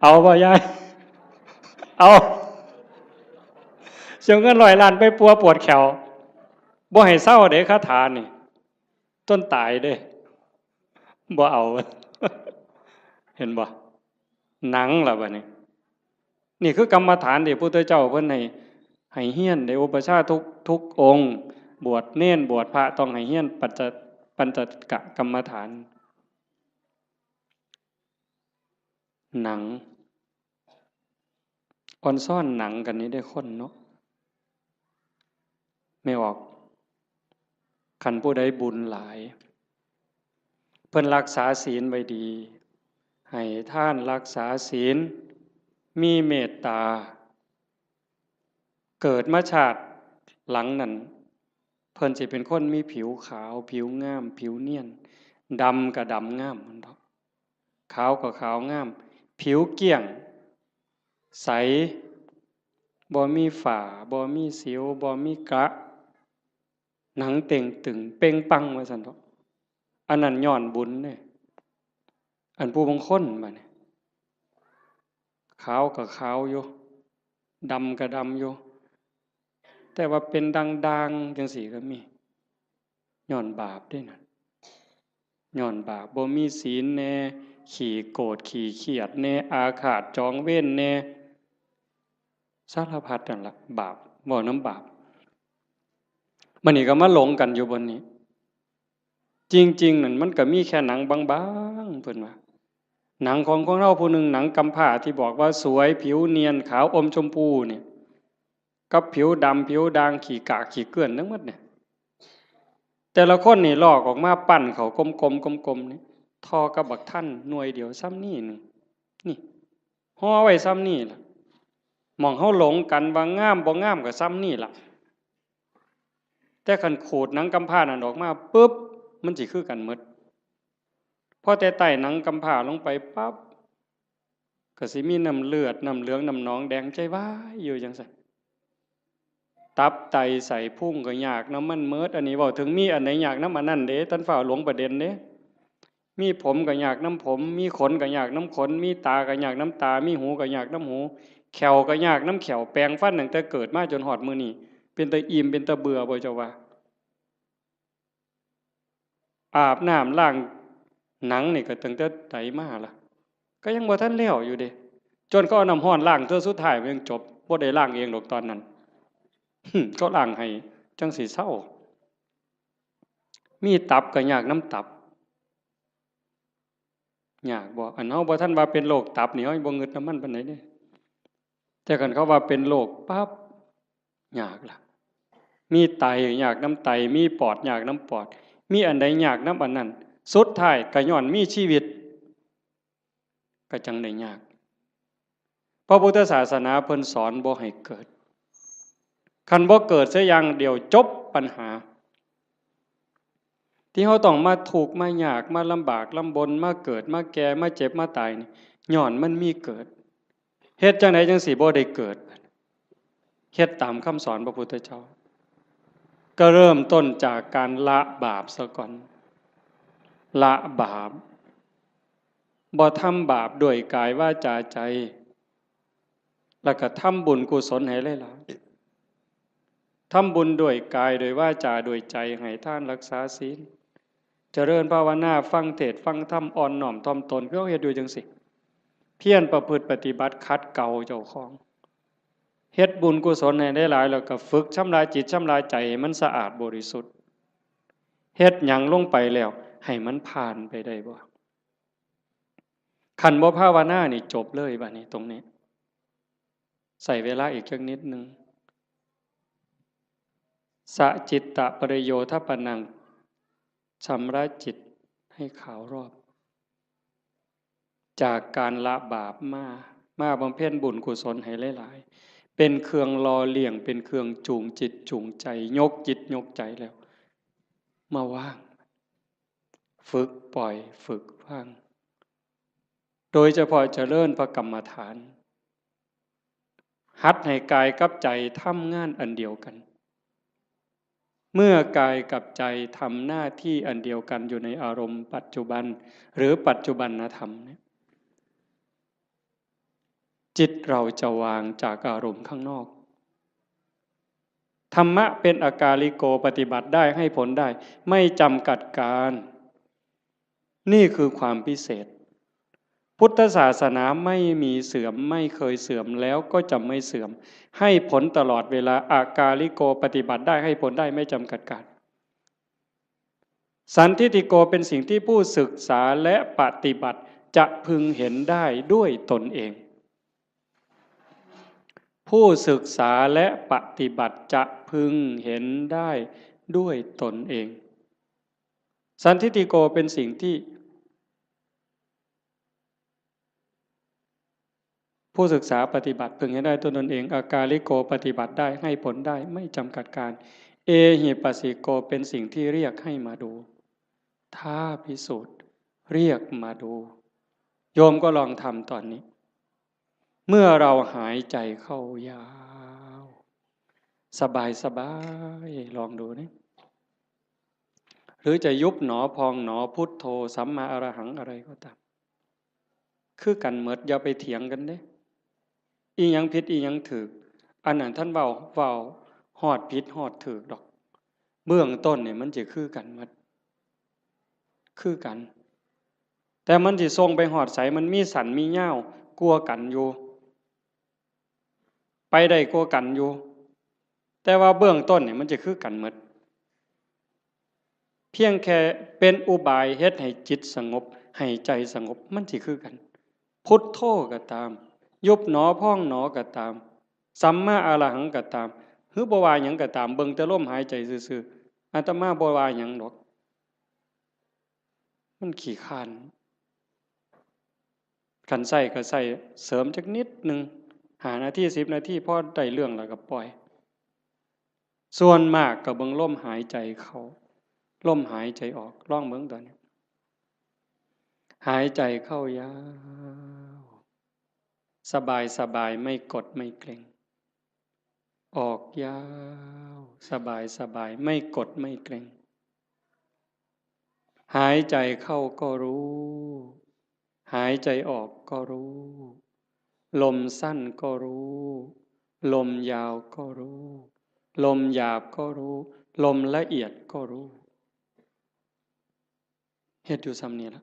เอาบ่ยาย เอา เสียเงินร้อยล้านไปปัวปวดแข้ว บ่ให้เซาเด้ คาถานี่ จนตายเด้ บ่เอา เห็นบ่ หนังล่ะบัดนี้ นี่คือกรรมฐานที่พระพุทธเจ้าเพิ่นให้ ให้เฮียน ได้อุปัชฌาย์ทุก ทุกองค์ บวชเณร บวชพระ ต้องให้เฮียนปัญจ ปัญจกกรรมฐาน หนัง อ่อนซ้อนหนังกันนี่ได้คนเนาะ แม่ออก คันผู้ใดบุญหลาย เพิ่นรักษาศีลไว้ดี ให้ทานรักษาศีล มีเมตตา เกิดมาชาติหลังนั้น เพิ่นสิเป็นคนมีผิวขาว ผิวงาม ผิวเนียน ดำก็ดำงามมันดอก ขาวก็ขาวงาม ผิวเกลี้ยง ใส บ่มีฝ้า บ่มีสิว บ่มีกระ หนังเต่งตึง เป่งปังว่าซั่นดอก อันนั้นย้อนบุญเด้ อันผู้บางคนบัดนี้ ขาวก็ขาวอยู่ ดำก็ดำอยู่ แต่ว่าเป็นด่างๆจังซี่ก็มี ย้อนบาปเด้นั่น ย้อนบาป บ่มีศีลแน่ ขี้โกรธ ขี้เครียดแน่ อาฆาตจองเวรแน่ สารพัดนั่นล่ะ บาป เว้านำบาป บัดนี้ก็มาหลงกันอยู่บนนี้ จริงๆ นั่นมันก็มีแค่หนังบางๆ เพิ่นว่า หนังของคนเฮาผู้หนึ่ง หนังกำพร้าที่บอกว่าสวย ผิวเนียน ขาวอมชมพูเนี่ย กับผิวดำ ผิวด่าง ขี้กากขี้เกลื่อนทั้งหมดเนี่ย แต่ละคนนี่ลอกออกมาปั้นเข้ากลมๆ กลมๆ นี่ ท่อกับบักทันหน่วยเดียวส่ำนี้หนึ่ง นี่ ห่อไว้ส่ำนี้ล่ะ หม่องเฮาหลงกันว่างามบ่งามก็ส่ำนี้ล่ะ แต่คันขูดหนังกำพร้านั่นออกมาปุ๊บ มันสิคือกันหมด พอแต่ไต่หนังกำพร้าลงไปปั๊บ ก็สิมีน้ำเลือด น้ำเหลือง น้ำหนองแดง ใจวายอยู่จั่งซั้น ตับไตไส้พุงก็ยากนำมันหมด อันนี้เว้าถึงมีอันใดยากนำอันนั้นเด้ ท่านฟ้าวหลงประเด็นเด้ มีผมก็ยากนำผม มีขนก็ยากนำขน มีตาก็ยากนำตา มีหูก็ยากนำหู แข้วก็ยากนำแข้ว แปรงฟันตั้งแต่เกิดมาจนฮอดมื้อนี้ เป็นตาอิ่ม เป็นตาเบื่อบ่เจ้าว่า อาบน้ำล้างหนังนี่ก็ตั้งแต่ใดมาล่ะ ก็ยังบ่ทันแล้วอยู่เด้ จนเขาเอาน้ำร้อนล้างเทื่อสุดท้ายมันยังจบ บ่ได้ล้างเองดอกตอนนั้น เขาล้างให้จั่งสิเซา มีตับก็ยากนำตับ ยากบ่ อันเฮาบ่ทันว่าเป็นโรคตับนี่ เฮายังบ่งึดนำมันปานใดเด้ แต่คันเขาว่าเป็นโรคปั๊บ ยากล่ะ มีไตยากนำไต มีปอดยากนำปอด มีอันใดยากนำอันนั้น สุดท้ายก็ย้อนมีชีวิต ก็จั่งได้ยาก พระพุทธศาสนาเพิ่นสอนบ่ให้เกิด คันบ่เกิดเสียอย่างเดียวจบปัญหา ที่เฮาต้องมาทุกข์มายาก มาลำบากลำบน มาเกิด มาแก่ มาเจ็บ มาตายนี่ ย้อนมันมีเกิด เฮ็ดจั่งใดจั่งสิบ่ได้เกิด เฮ็ดตามคำสอนพระพุทธเจ้า ก็เริ่มต้นจากการละบาปซะก่อน ละบาป บ่ทำบาปด้วยกายวาจาใจ แล้วก็ทำบุญกุศลให้หลายๆ ทำบุญด้วยกาย ด้วยวาจา ด้วยใจ ให้ทาน รักษาศีล เจริญภาวนา ฟังเทศน์ฟังธรรม อ่อนน้อมถ่อมตน คือเฮาเฮ็ดอยู่จั่งซี้ เพียรประพฤติปฏิบัติ ขัดเกลาเจ้าของ เฮ็ดบุญกุศลให้หลายๆ แล้วก็ฝึกชำระจิตชำระใจให้มันสะอาดบริสุทธิ์ เฮ็ดหยังลงไปแล้ว ให้มันผ่านไปได้บ่ คันบ่ภาวนานี่จบเลยบัดนี้ตรงนี้ ใช้เวลาอีกจักนิดหนึ่ง สะจิตตะปริโยทปนัง ชำระจิตให้ขาวรอบ จากการละบาปมา มาบำเพ็ญบุญกุศลให้หลายๆ เป็นเครื่องหล่อเลี้ยง เป็นเครื่องจูงจิตจูงใจ ยกจิตยกใจแล้ว มาวาง ฝึกปล่อย ฝึกวาง โดยเฉพาะเจริญพระกรรมฐาน หัดให้กายกับใจทำงานอันเดียวกัน เมื่อกายกับใจทำหน้าที่อันเดียวกันอยู่ในอารมณ์ปัจจุบัน หรือปัจจุบันธรรมเนี่ย จิตเราจะวางจากอารมณ์ข้างนอก ธรรมะเป็นอากาลิโก ปฏิบัติได้ ให้ผลได้ ไม่จำกัดการ นี่คือความพิเศษ พุทธศาสนาไม่มีเสื่อม ไม่เคยเสื่อม แล้วก็จะไม่เสื่อม ให้ผลตลอดเวลา อากาลิโก ปฏิบัติได้ ให้ผลได้ ไม่จำกัดการ สันทิฏฐิโก เป็นสิ่งที่ผู้ศึกษาและปฏิบัติจะพึงเห็นได้ด้วยตนเอง ผู้ศึกษาและปฏิบัติจะพึงเห็นได้ด้วยตนเอง สันทิฏฐิโก เป็นสิ่งที่ ผู้ศึกษาปฏิบัติพึงเห็นได้ด้วยตนเอง อากาลิโก ปฏิบัติได้ ให้ผลได้ ไม่จำกัดการ เอหิปัสสิโก เป็นสิ่งที่เรียกให้มาดู ท้าพิสูจน์ เรียกมาดู โยมก็ลองทำตอนนี้ เมื่อเราหายใจเข้ายาว สบายสบาย ลองดูนี่ หรือจะยุบหนอพองหนอ พุทโธ สัมมาอรหัง อะไรก็ตาม คือกันหมด อย่าไปเถียงกันเด้ อีหยังผิดอีหยังถูก อันนั้นท่านเว้า เว้าฮอดผิดฮอดถูกดอก เบื้องต้นนี่มันจะคือกันหมด คือกัน แต่มันสิส่งไปฮอดไส มันมีสั้นมียาวกว่ากันอยู่ ไปได้กว่ากันอยู่ แต่ว่าเบื้องต้นนี่มันจะคือกันหมด พียงแค่เป็นอุบายเฮ็ดให้จิตสงบ ให้ใจสงบ มันสิคือกัน พุทโธก็ตาม ยุบหนอพองหนอก็ตาม สัมมาอรหังก็ตาม หรือบ่ว่าหยังก็ตาม เบิ่งแต่ลมหายใจซื่อๆ อาตมาบ่ว่าหยังดอก มันขี้คร้าน คันใช้ก็ใช้เสริมจักนิดหนึ่ง ห้านาที สิบนาที พอได้เรื่องแล้วก็ปล่อย ส่วนมากก็เบิ่งลมหายใจเข้า ลมหายใจออก ลองเบิ่งตอนนี้ หายใจเข้ายาว สบายสบาย ไม่กดไม่เกร็ง ออกยาว สบายสบาย ไม่กดไม่เกร็ง หายใจเข้าก็รู้ หายใจออกก็รู้ ลมสั้นก็รู้ ลมยาวก็รู้ ลมหยาบก็รู้ ลมละเอียดก็รู้ เฮ็ดอยู่ส่ำนี้ล่ะ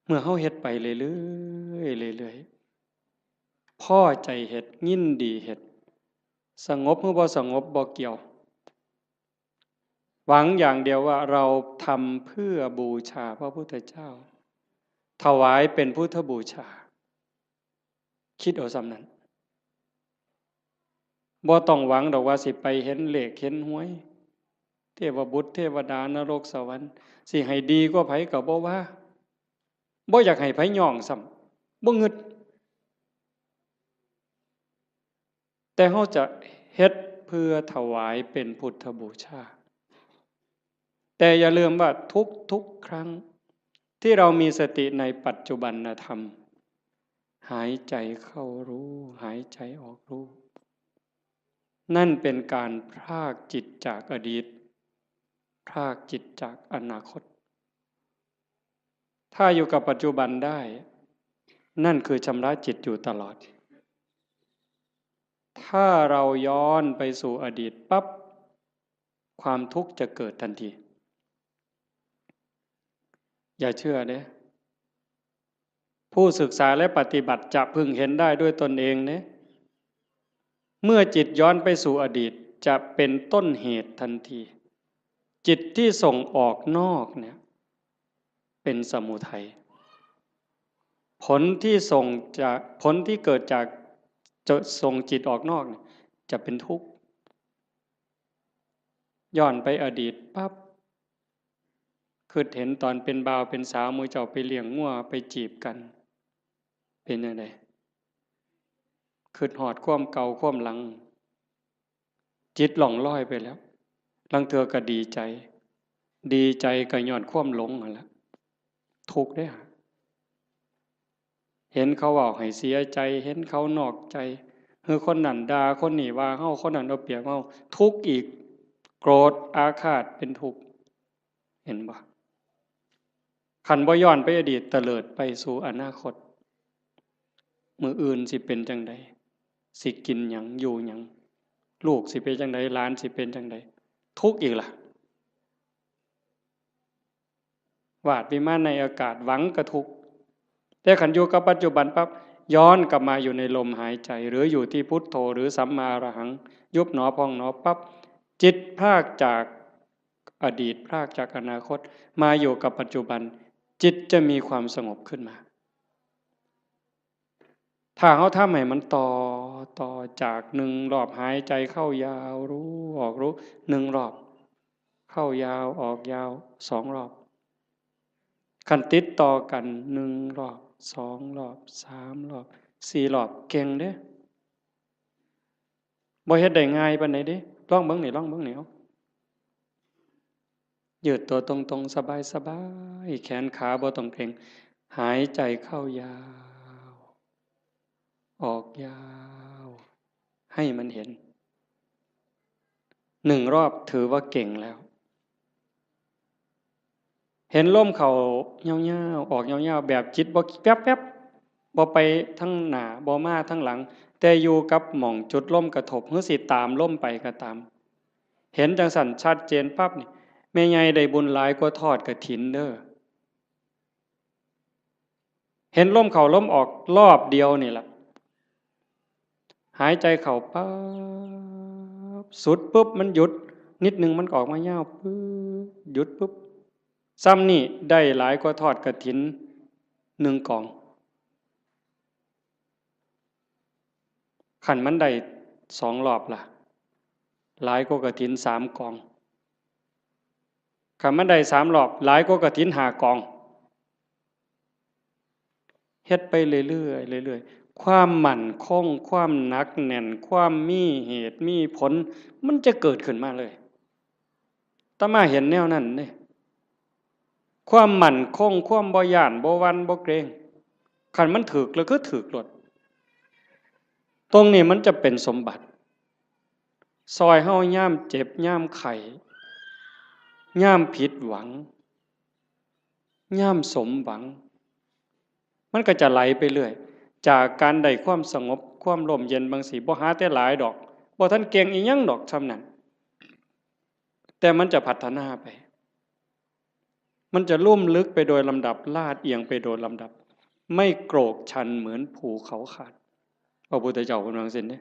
เมื่อเฮาเฮ็ดไปเรื่อยๆ เรื่อยๆ พอใจเฮ็ด ยินดีเฮ็ด สงบหรือบ่สงบบ่เกี่ยว หวังอย่างเดียวว่าเราทำเพื่อบูชาพระพุทธเจ้า ถวายเป็นพุทธบูชา คิดเอาส่ำนั้น บ่ต้องหวังดอกว่าสิไปเห็นเลขเห็นหวย เทวบุตรเทวดานรกสวรรค์ สิให้ดีกว่าไผก็บ่ว่า บ่อยากให้ไผย่องซ้ำ บ่งึด แต่เฮาจะเฮ็ดเพื่อถวายเป็นพุทธบูชา แต่อย่าลืมว่าทุกๆ ครั้งที่เรามีสติในปัจจุบันธรรม หายใจเข้ารู้ หายใจออกรู้ นั่นเป็นการพรากจิตจากอดีต พรากจิตจากอนาคต ถ้าอยู่กับปัจจุบันได้ นั่นคือชำระจิตอยู่ตลอด ถ้าเราย้อนไปสู่อดีตปั๊บ ความทุกข์จะเกิดทันที อย่าเชื่อเด้ ผู้ศึกษาและปฏิบัติจะพึงเห็นได้ด้วยตนเองเด้ เมื่อจิตย้อนไปสู่อดีต จะเป็นต้นเหตุทันที จิตที่ส่งออกนอกเนี่ย เป็นสมุทัย ผลที่ส่งจาก ผลที่เกิดจากจะส่งจิตออกนอกเนี่ย จะเป็นทุกข์ ย้อนไปอดีตปั๊บ คิดเห็นตอนเป็นบ่าวเป็นสาว หมู่เจ้าไปเลี้ยงงัวไปจีบกัน เป็นจั่งใด คิดฮอดความเก่าความหลัง จิตล่องลอยไปแล้ว ลางเทื่อก็ดีใจ ดีใจก็ย้อนความหลงนั่นแหละ ทุกข์เด้อ เห็นเขาเว้าให้เสียใจ เห็นเขานอกใจ หรือคนนั้นด่า คนนี้ว่าเฮา คนนั้นเอาเปรียบเฮา ทุกข์อีก โกรธอาฆาตเป็นทุกข์ เห็นบ่ คันบ่ย้อนไปอดีต เตลิดไปสู่อนาคต มื้ออื่นสิเป็นจั่งใด สิกินหยัง อยู่หยัง ลูกสิเป็นจั่งใด หลานสิเป็นจั่งใด ทุกข์อีกล่ะ วาดวิมานในอากาศ หวังก็ทุกข์ แต่คันอยู่กับปัจจุบันปั๊บ ย้อนกลับมาอยู่ในลมหายใจ หรืออยู่ที่พุทโธ หรือสัมมาอรหัง ยุบหนอพองหนอปั๊บ จิตพรากจากอดีต พรากจากอนาคต มาอยู่กับปัจจุบัน จิตจะมีความสงบขึ้นมา ถ้าเฮาทำให้มันต่อ ต่อจากหนึ่งรอบหายใจเข้ายาวรู้ ออกรู้ หนึ่งรอบ เข้ายาว ออกยาว สองรอบ คันติดต่อกัน หนึ่งรอบ สองรอบ สามรอบ สี่รอบ เก่งเด้ บ่เฮ็ดได้ง่ายปานใดเด้ ลองเบิ่งนี่ ลองเบิ่งนี่ เอา ยืดตัวตรงๆ สบายๆ แขนขาบ่ต้องเกร็ง หายใจเข้ายาว ออกยาว ให้มันเห็น หนึ่งรอบถือว่าเก่งแล้ว เห็นลมเข้ายาวๆ ออกยาวๆ แบบจิตบ่แป๊บๆ บ่ไปทางหน้า บ่มาทางหลัง แต่อยู่กับหม่องจุดลมกระทบ หรือสิตามลมไปก็ตาม เห็นจั่งซั้นชัดเจนปั๊บนี่ แม่ใหญ่ได้บุญหลายกว่าทอดกฐินเด้อ เห็นลมเข้าลมออกรอบเดียวนี่ล่ะ หายใจเข้าปั๊บ สุดปุ๊บมันหยุด นิดหนึ่งมันก็ออกมายาวปึ๊บ หยุดปึ๊บ ซ้ำนี่ได้หลายกว่าทอดกฐินหนึ่งกอง คันมันได้สองรอบล่ะ หลายกว่ากฐินสามกอง คันมันได้สามรอบ หลายกว่ากฐินห้ากอง เฮ็ดไปเรื่อยๆ เรื่อยๆ ความมั่นคง ความหนักแน่น ความมีเหตุมีผล มันจะเกิดขึ้นมาเลย อาตมาเห็นแนวนั้นเด้ ความมั่นคง ความบ่ย้าน บ่หวั่น บ่เกรง คันมันถืกแล้วคือถืกโลด ตรงนี้มันจะเป็นสมบัติ ซอยเฮายามเจ็บ ยามไข้ ยามผิดหวัง ยามสมหวัง มันก็จะไหลไปเรื่อย จากการได้ความสงบ ความร่มเย็นบางสิ บ่หาแต่หลายดอก บ่ทันเก่งอีหยังดอกส่ำนั้น แต่มันจะพัฒนาไป มันจะลุ่มลึกไปโดยลำดับ ลาดเอียงไปโดยลำดับ ไม่โกรกชันเหมือนภูเขาขาด พระพุทธเจ้าเพิ่นว่าจั่งซี้เด้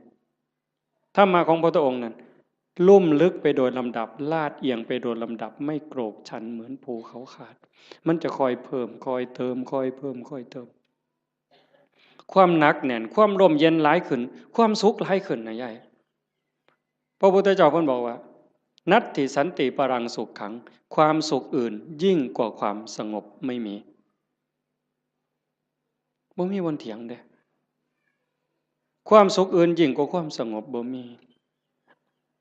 ธรรมะของพระพุทธองค์นั้น ลุ่มลึกไปโดยลำดับ ลาดเอียงไปโดยลำดับ ไม่โกรกชันเหมือนภูเขาขาด มันจะค่อยเพิ่ม ค่อยเติม ค่อยเพิ่ม ค่อยเติม ความหนักแน่น ความร่มเย็นหลายขึ้น ความสุขหลายขึ้นนะยาย พระพุทธเจ้าเพิ่นบอกว่า นัตถิสันติปรังสุขขัง ความสุขอื่นยิ่งกว่าความสงบไม่มี บ่มีบ่อนเถียงเด้ ความสุขอื่นยิ่งกว่าความสงบบ่มี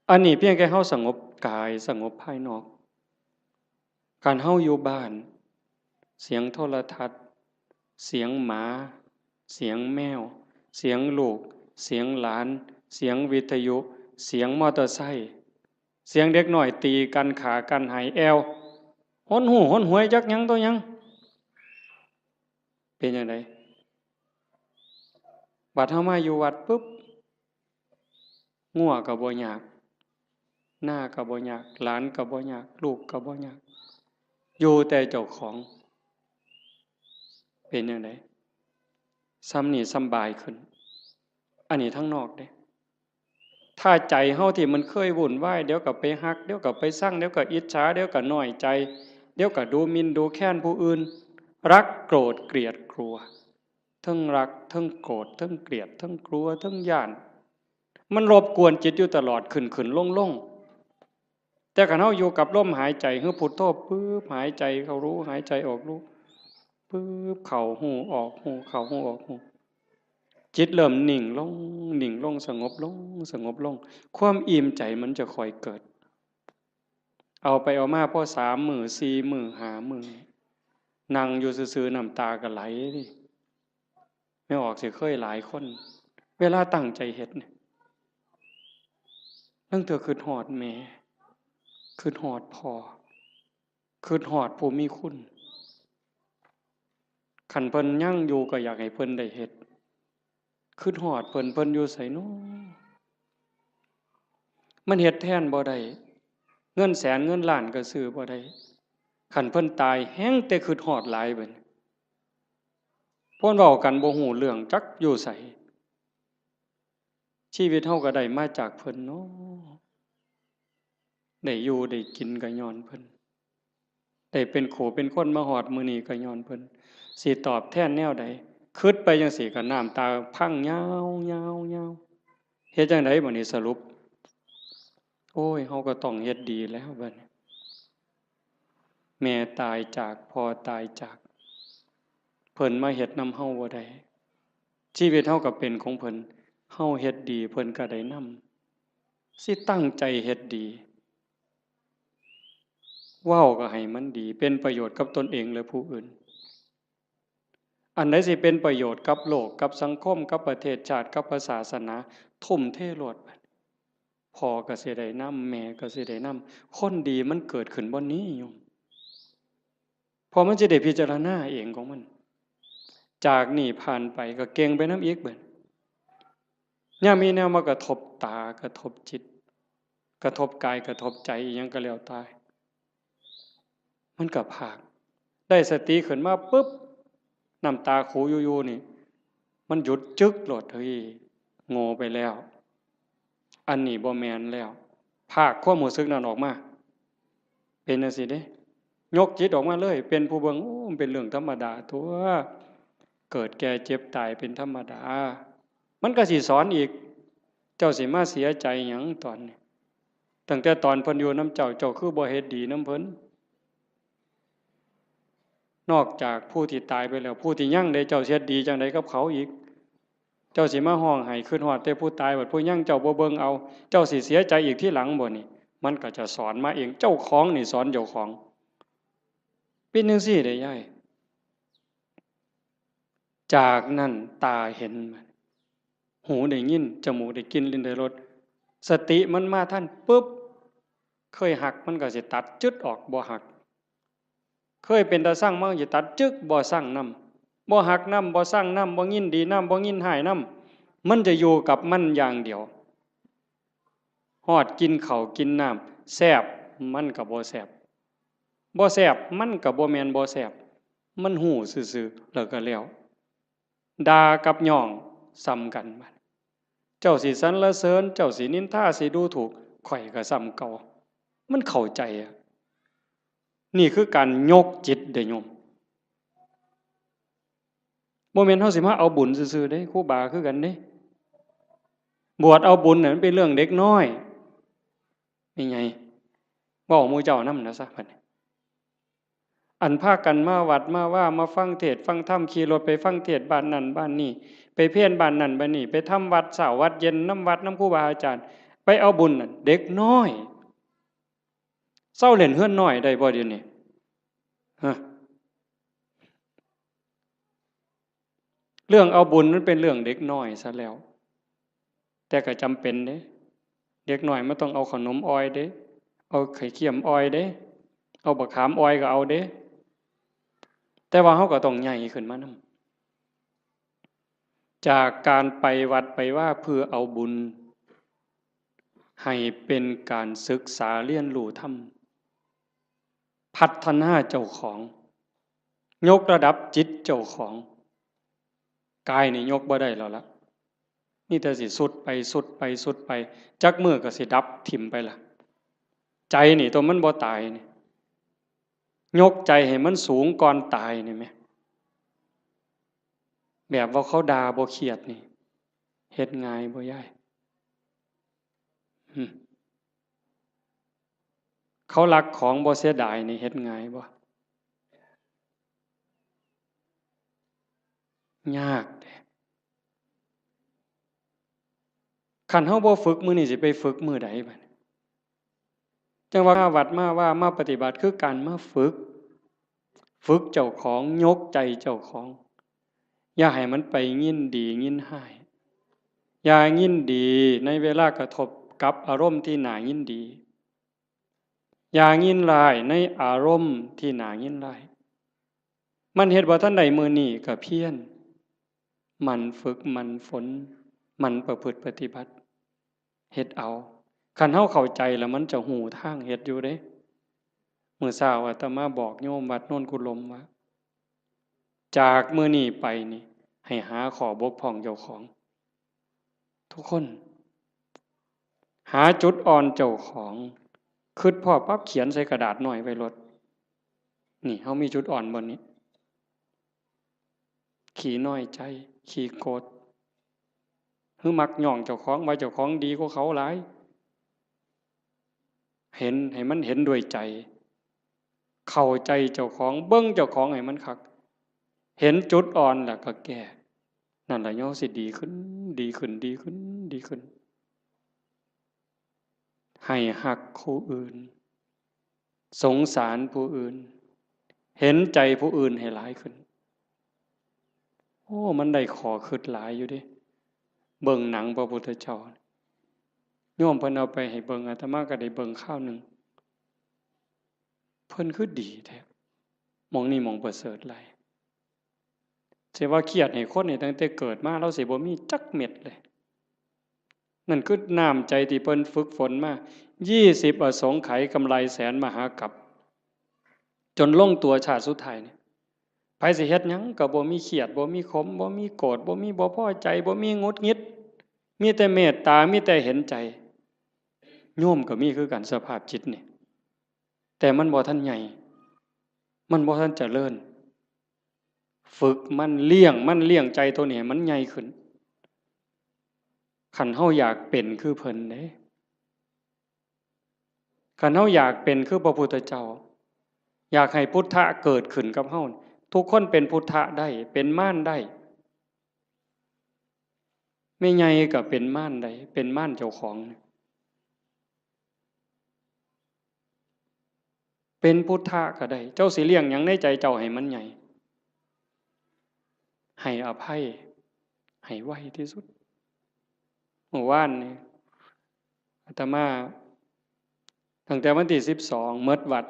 อันนี้เพียงแค่เฮาสงบกาย สงบภายนอก คันเฮาอยู่บ้าน เสียงโทรทัศน์ เสียงหมา เสียงแมว เสียงลูก เสียงหลาน เสียงวิทยุ เสียงมอเตอร์ไซค์ เสียงเด็กน้อยตีกัน ฆ่ากัน ไห้แอ่ว หนหู้หนหวยจักหยังต่อหยัง เป็นจั่งใด บัดเฮามาอยู่วัดปุ๊บ งัวก็บ่ยาก นาก็บ่ยาก หลานก็บ่ยาก ลูกก็บ่ยาก อยู่แต่เจ้าของ เป็นจั่งใด ส่ำนี้สำบายขึ้น อันนี้ทางนอกเด้ ถ้าใจเฮาที่มันเคยวุ่นวาย เดี๋ยวก็ไปฮัก เดี๋ยวก็ไปซัง เดี๋ยวก็อิจฉา เดี๋ยวก็น้อยใจ เดี๋ยวก็ดูหมิ่นดูแคลนผู้อื่น รักโกรธเกลียดกลัว เทิงรัก เทิงโกรธ เทิงเกลียด เทิงกลัว เทิงย้าน มันรบกวนจิตอยู่ตลอด ขึ้นๆ ลงๆ แต่คันเฮาอยู่กับลมหายใจ คือพุทโธปึ๊บ หายใจเข้ารู้ หายใจออกรู้ ปึ๊บ เข้าฮู้ ออกฮู้ เข้าฮู้ ออกฮู้ จิตเริ่มนิ่งลง นิ่งลง สงบลง สงบลง ความอิ่มใจมันจะค่อยเกิด เอาไปเอามาพอสามมื้อ สี่มื้อ ห้ามื้อ นั่งอยู่ซื่อๆ น้ำตาก็ไหล แม่ออกสิเคยหลายคน เวลาตั้งใจเฮ็ดเนี่ย ลางเทื่อคิดฮอดแม่ คิดฮอดพ่อ คิดฮอดผู้มีคุณ คันเพิ่นยังอยู่ก็อยากให้เพิ่นได้เฮ็ด คิดฮอดเพิ่น เพิ่นอยู่ไสน้อ มันเฮ็ดแทนบ่ได้ เงินแสนเงินล้านก็ซื้อบ่ได้ คันเพิ่นตายแฮ่งแต่คิดฮอดหลายบัดนี้ เพิ่นเว้ากันบ่ฮู้เรื่อง จักอยู่ไส ชีวิตเฮาก็ได้มาจากเพิ่นเนาะ ได้อยู่ได้กินก็ญ้อนเพิ่น ได้เป็นคู่เป็นคนมาฮอดมื้อนี้ก็ญ้อนเพิ่น สิตอบแทนแนวใด คิดไปจั่งซี้ก็น้ำตาพังยาวๆๆ เฮ็ดจั่งใดบัดนี้สรุป โอ้ย เฮาก็ต้องเฮ็ดดีแล้วบัดนี้ แม่ตายจาก พ่อตายจาก เพิ่นมาเฮ็ดนำเฮาบ่ได้ ชีวิตเฮาก็เป็นของเพิ่น เฮาเฮ็ดดี เพิ่นก็ได้นำ สิตั้งใจเฮ็ดดี เว้าก็ให้มันดี เป็นประโยชน์กับตนเองและผู้อื่น อันใดสิเป็นประโยชน์กับโลก กับสังคม กับประเทศชาติ กับพระศาสนา ทุ่มเทโลด พ่อก็สิได้นำ แม่ก็สิได้นำ คนดีมันเกิดขึ้นบ่อนนี้โยม เพราะมันสิได้พิจารณาเองของมัน จากนี้ผ่านไปก็เก่งไปนำอีกบัด ยามมีแนวมากระทบตา กระทบจิต กระทบกาย กระทบใจ อิหยังก็แล้วแต่ มันก็พาก ได้สติขึ้นมาปุ๊บ น้ำตาคูอยู่ๆ นี่ มันหยุดจึ๊กโลด เฮ้ย โง่ไปแล้ว อันนี้บ่แม่นแล้ว พากความรู้สึกนั้นออกมา เป็นจั่งซี้เด้ ยกจิตออกมาเลย เป็นผู้เบิ่ง โอ้ มันเป็นเรื่องธรรมดาตั๊ว เกิดแก่เจ็บตายเป็นธรรมดา มันก็สิสอนอีก เจ้าสิมาเสียใจหยังตอนนี้ ตั้งแต่ตอนเพิ่นอยู่นำเจ้า เจ้าคือบ่เฮ็ดดีนำเพิ่น นอกจากผู้ที่ตายไปแล้ว ผู้ที่ยังเด้ เจ้าสิเฮ็ดดีจั่งใดกับเขาอีก เจ้าสิมาฮ้องไห้คิดฮอดแต่ผู้ตาย บัดผู้ยังเจ้าบ่เบิ่งเอา เจ้าสิเสียใจอีกทีหลังบ่นี่ มันก็จะสอนมาเอง เจ้าของนี่สอนเจ้าของ เป็นจั่งซี้เด้ยาย จากนั้นตาเห็น หูได้ยิน จมูกได้กลิ่น ลิ้นได้รส สติมันมาทันปุ๊บ เคยฮักมันก็สิตัดจึ๊ดออก บ่ฮัก เคยเป็นตาซังมันก็สิตัดจึ๊ก บ่ซังนำ บ่ฮักนำ บ่ซังนำ บ่ยินดีนำ บ่ยินร้ายนำ มันจะอยู่กับมันอย่างเดียว ฮอดกินข้าวกินน้ำ แซ่บ มันก็บ่แซ่บ บ่แซ่บ มันก็บ่แม่นบ่แซ่บ มันฮู้ซื่อๆ แล้วก็แล้ว ด่ากับย่องส่ำกัน เจ้าสิสรรเสริญ เจ้าสินินทา สิดูถูก ข้อยก็ส่ำเก่า มันเข้าใจอะ นี่คือการยกจิตเด้โยม บ่แม่นเฮาสิมาเอาบุญซื่อๆเด้ ครูบาคือกันเด้ บวชเอาบุญน่ะมันเป็นเรื่องเด็กน้อย แม่ใหญ่ เว้าหมู่เจ้านำนะซะบัดนี้ อันพากันมาวัดมาวา มาฟังเทศน์ฟังธรรม ขี่รถไปฟังเทศน์บ้านนั่นบ้านนี่ ไปเพลบ้านนั่นบ้านนี่ ไปทำวัดเช้าวัดเย็นนำวัดนำครูบาอาจารย์ ไปเอาบุญนั่น เด็กน้อย เซาเล่นเฮือนน้อยได้บ่เดี๋ยวนี้ ฮะ เรื่องเอาบุญมันเป็นเรื่องเด็กน้อยซะแล้ว แต่ก็จำเป็นเด้ เด็กน้อยมันต้องเอาขนมอ่อยเด้ เอาไข่เค็มอ่อยเด้ เอาบักขามอ่อยก็เอาเด้ แต่ว่าเฮาก็ต้องใหญ่ขึ้นมานำ จากการไปวัดไปวาเพื่อเอาบุญ ให้เป็นการศึกษาเรียนรู้ธรรม พัฒนาเจ้าของ ยกระดับจิตเจ้าของ กายนี่ยกบ่ได้แล้วละ มีแต่สิทรุดไปทรุดไปทรุดไป จักมื้อก็สิดับถิ่มไปละ ใจนี่ตัวมันบ่ตายนี่ ยกใจให้มันสูงก่อนตายนี่แหม แบบว่าเขาด่าบ่เคียดนี่ เฮ็ดง่ายบ่ยาย หึ เขาลักของบ่เสียดายนี่เฮ็ดง่ายบ่ ยากเด้ คันเฮาบ่ฝึกมื้อนี้สิไปฝึกมื้อใดบัดนี้ จั่งว่ามาวัดมาวา มาปฏิบัติคือการมาฝึก ฝึกเจ้าของ ยกใจเจ้าของ อย่าให้มันไปยินดียินร้าย อย่ายินดีในเวลากระทบกับอารมณ์ที่น่ายินดี อย่ายินร้ายในอารมณ์ที่น่ายินร้าย มันเฮ็ดบ่ทันได้มื้อนี้ก็เพียร หมั่นฝึก หมั่นฝน หมั่นประพฤติปฏิบัติ เฮ็ดเอา คันเฮาเข้าใจแล้วมันจะฮู้ทางเฮ็ดอยู่เด้ มื้อเช้าอาตมาบอกโยมวัดโนนกุลมว่า จากมื้อนี้ไปนี่ ให้หาข้อบกพร่องเจ้าของ ทุกคน หาจุดอ่อนเจ้าของ คิดพ้อปั๊บเขียนใส่กระดาษน้อยไว้โลด นี่ เฮามีจุดอ่อนบ่นี้ ขี้น้อยใจ ขี้โกรธ หรือมักย้องเจ้าของว่าเจ้าของดีกว่าเขาหลาย เห็น ให้มันเห็นด้วยใจ เข้าใจเจ้าของ เบิ่งเจ้าของให้มันคัก เห็นจุดอ่อนแล้วก็แก้ นั่นล่ะเฮาสิดีขึ้น ดีขึ้น ดีขึ้น ดีขึ้น ให้ฮักผู้อื่น สงสารผู้อื่น เห็นใจผู้อื่นให้หลายขึ้น โอ้ มันได้ข้อคิดหลายอยู่เด้ เบิ่งหนังพระพุทธเจ้า โยมเพิ่นเอาไปให้เบิ่ง อาตมาก็ได้เบิ่งคราวหนึ่ง เพิ่นคือดีแท้ หม่องนี้หม่องประเสริฐหลาย สิว่าเครียดให้คนนี่ตั้งแต่เกิดมา ลาวสิบ่มีจักเม็ดเลย นั่นคือน้ำใจที่เพิ่นฝึกฝนมา ยี่สิบอสงไขยกำไรแสนมหากัป จนลงตัวชาติสุดท้ายนี่ ไผสิเฮ็ดหยังก็บ่มีเครียด บ่มีขม บ่มีโกรธ บ่มีบ่พอใจ บ่มีหงุดหงิด มีแต่เมตตา มีแต่เห็นใจ โยมก็มีคือกันสภาพจิตนี่ แต่มันบ่ทันใหญ่ มันบ่ทันเจริญ ฝึกมัน เลี้ยงมัน เลี้ยงใจตัวนี้ให้มันใหญ่ขึ้น คันเฮาอยากเป็นคือเพิ่นเด้ คันเฮาอยากเป็นคือพระพุทธเจ้า อยากให้พุทธะเกิดขึ้นกับเฮา ทุกคนเป็นพุทธะได้ เป็นมารได้ แม่ใหญ่ก็เป็นมารได้ เป็นมารเจ้าของ เป็นพุทธะก็ได้ เจ้าสิเลี้ยงหยังในใจเจ้าให้มันใหญ่ ให้อภัย ให้ไวที่สุด เมื่อวานนี่ อาตมา ตั้งแต่วันที่สิบสอง หมดวัด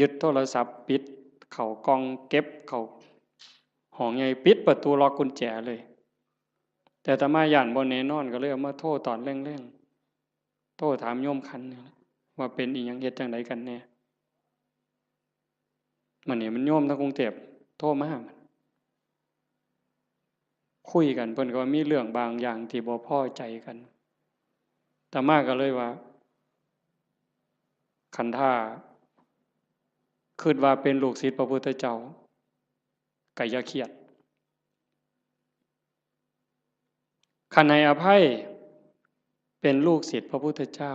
ยึดโทรศัพท์ ปิดเข้ากล่อง เก็บเข้าห้องใหญ่ ปิดประตู ล็อกกุญแจเลย แต่อาตมาย้านบ่แน่นอน ก็เลยเอามาโทรตอนแลงๆ โทรถามโยมขันนี่แหละ ว่าเป็นอีหยัง เฮ็ดจั่งใดกันแน่ มื้อนี้มันโยมทางกรุงเทพฯโทรมา คุยกัน เพิ่นก็ว่ามีเรื่องบางอย่างที่บ่พอใจกัน อาตมาก็เลยว่า คันถ้าคิดว่าเป็นลูกศิษย์พระพุทธเจ้า ก็อย่าเครียด คันให้อภัย เป็นลูกศิษย์พระพุทธเจ้า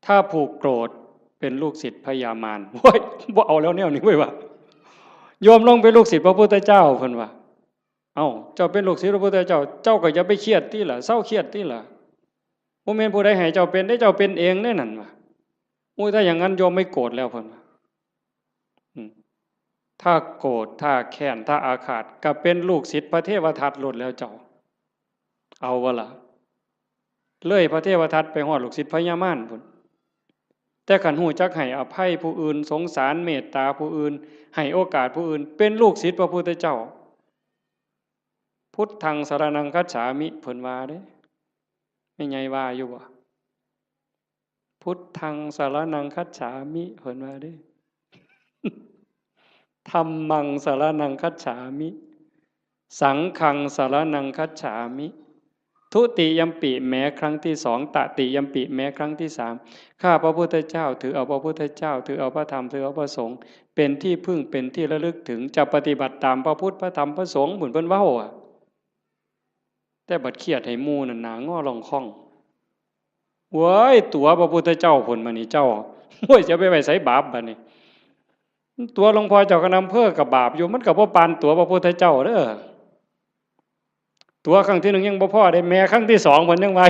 ถ้าผูกโกรธ เป็นลูกศิษย์พญามาร โอ้ย บ่เอาแล้วแนวนี้เว้ยว่ะ โยมลงเป็นลูกศิษย์พระพุทธเจ้า เพิ่นว่า เอ้า เจ้าเป็นลูกศิษย์พระพุทธเจ้า เจ้าก็อย่าไปเครียดติล่ะ เซาเครียดติล่ะ บ่แม่นผู้ใดให้เจ้าเป็นเด้ เจ้าเป็นเองเด้นั่นว่ะ โอ้ย ถ้าอย่างนั้นโยมไม่โกรธแล้ว เพิ่นว่า อืม ถ้าโกรธ ถ้าแค้น ถ้าอาฆาต ก็เป็นลูกศิษย์พระเทวทัตโลดแล้วเจ้า เอาบ่ล่ะ เลยพระเทวทัตไปฮอดลูกศิษย์พญามารพุ้น แต่คันฮู้จักให้อภัยผู้อื่น สงสารเมตตาผู้อื่น ให้โอกาสผู้อื่น เป็นลูกศิษย์พระพุทธเจ้า พุทธังสรณังคัจฉามิ เพิ่นว่าเด้ แม่ใหญ่ว่าอยู่บ่ พุทธังสรณังคัจฉามิ เพิ่นว่าเด้ ธัมมังสรณังคัจฉามิ สังฆังสรณังคัจฉามิ ทุติยัมปิ แม้ครั้งที่สอง ตติยัมปิ แม้ครั้งที่สาม ข้าพระพุทธเจ้าถือเอาพระพุทธเจ้า ถือเอาพระธรรม ถือเอาพระสงฆ์ เป็นที่พึ่ง เป็นที่ระลึกถึง จะปฏิบัติตามพระพุทธ พระธรรม พระสงฆ์ เหมือนเพิ่นเว้าอะ แต่บัดเครียดให้หมู่นั่นหน้างอล่องค่อง เว้ย ตั๋วพระพุทธเจ้าพุ้นมานี่เจ้า โอ้ย จะไปไว้ไสบาปบัดนี้ ตั๋วหลวงพ่อเจ้าคณะอำเภอก็บาปอยู่ มันก็บ่ปานตั๋วพระพุทธเจ้าเด้อ ตั๋วครั้งที่หนึ่งยังบ่พอเด้ แม้ครั้งที่สองเพิ่นยังว่า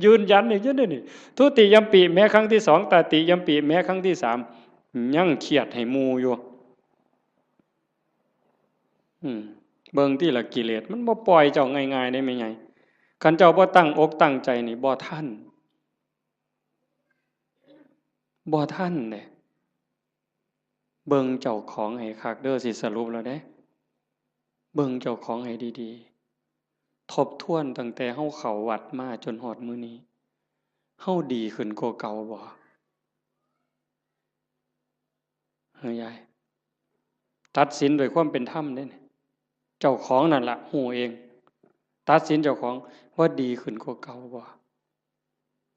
ยืนยันอีกอยู่เด้นี่ ทุติยัมปิ แม้ครั้งที่สอง ตติยัมปิ แม้ครั้งที่สาม ยังเครียดให้หมู่อยู่ อืม เบิ่งติล่ะ กิเลสมันบ่ปล่อยเจ้าง่ายๆเด้แม่ใหญ่ คันเจ้าบ่ตั้งอกตั้งใจนี่ บ่ทัน บ่ทันเด้ เบิ่งเจ้าของให้คักเด้อ สิสรุปแล้วเด้ เบิ่งเจ้าของให้ดีๆ ทบทวนตั้งแต่เฮาเข้าวัดมาจนฮอดมื้อนี้ เฮาดีขึ้นกว่าเก่าบ่ เฮ้ยยาย ตัดสินด้วยความเป็นธรรมเด้นี่ เจ้าของนั่นล่ะฮู้เอง ตัดสินเจ้าของว่าดีขึ้นกว่าเก่าบ่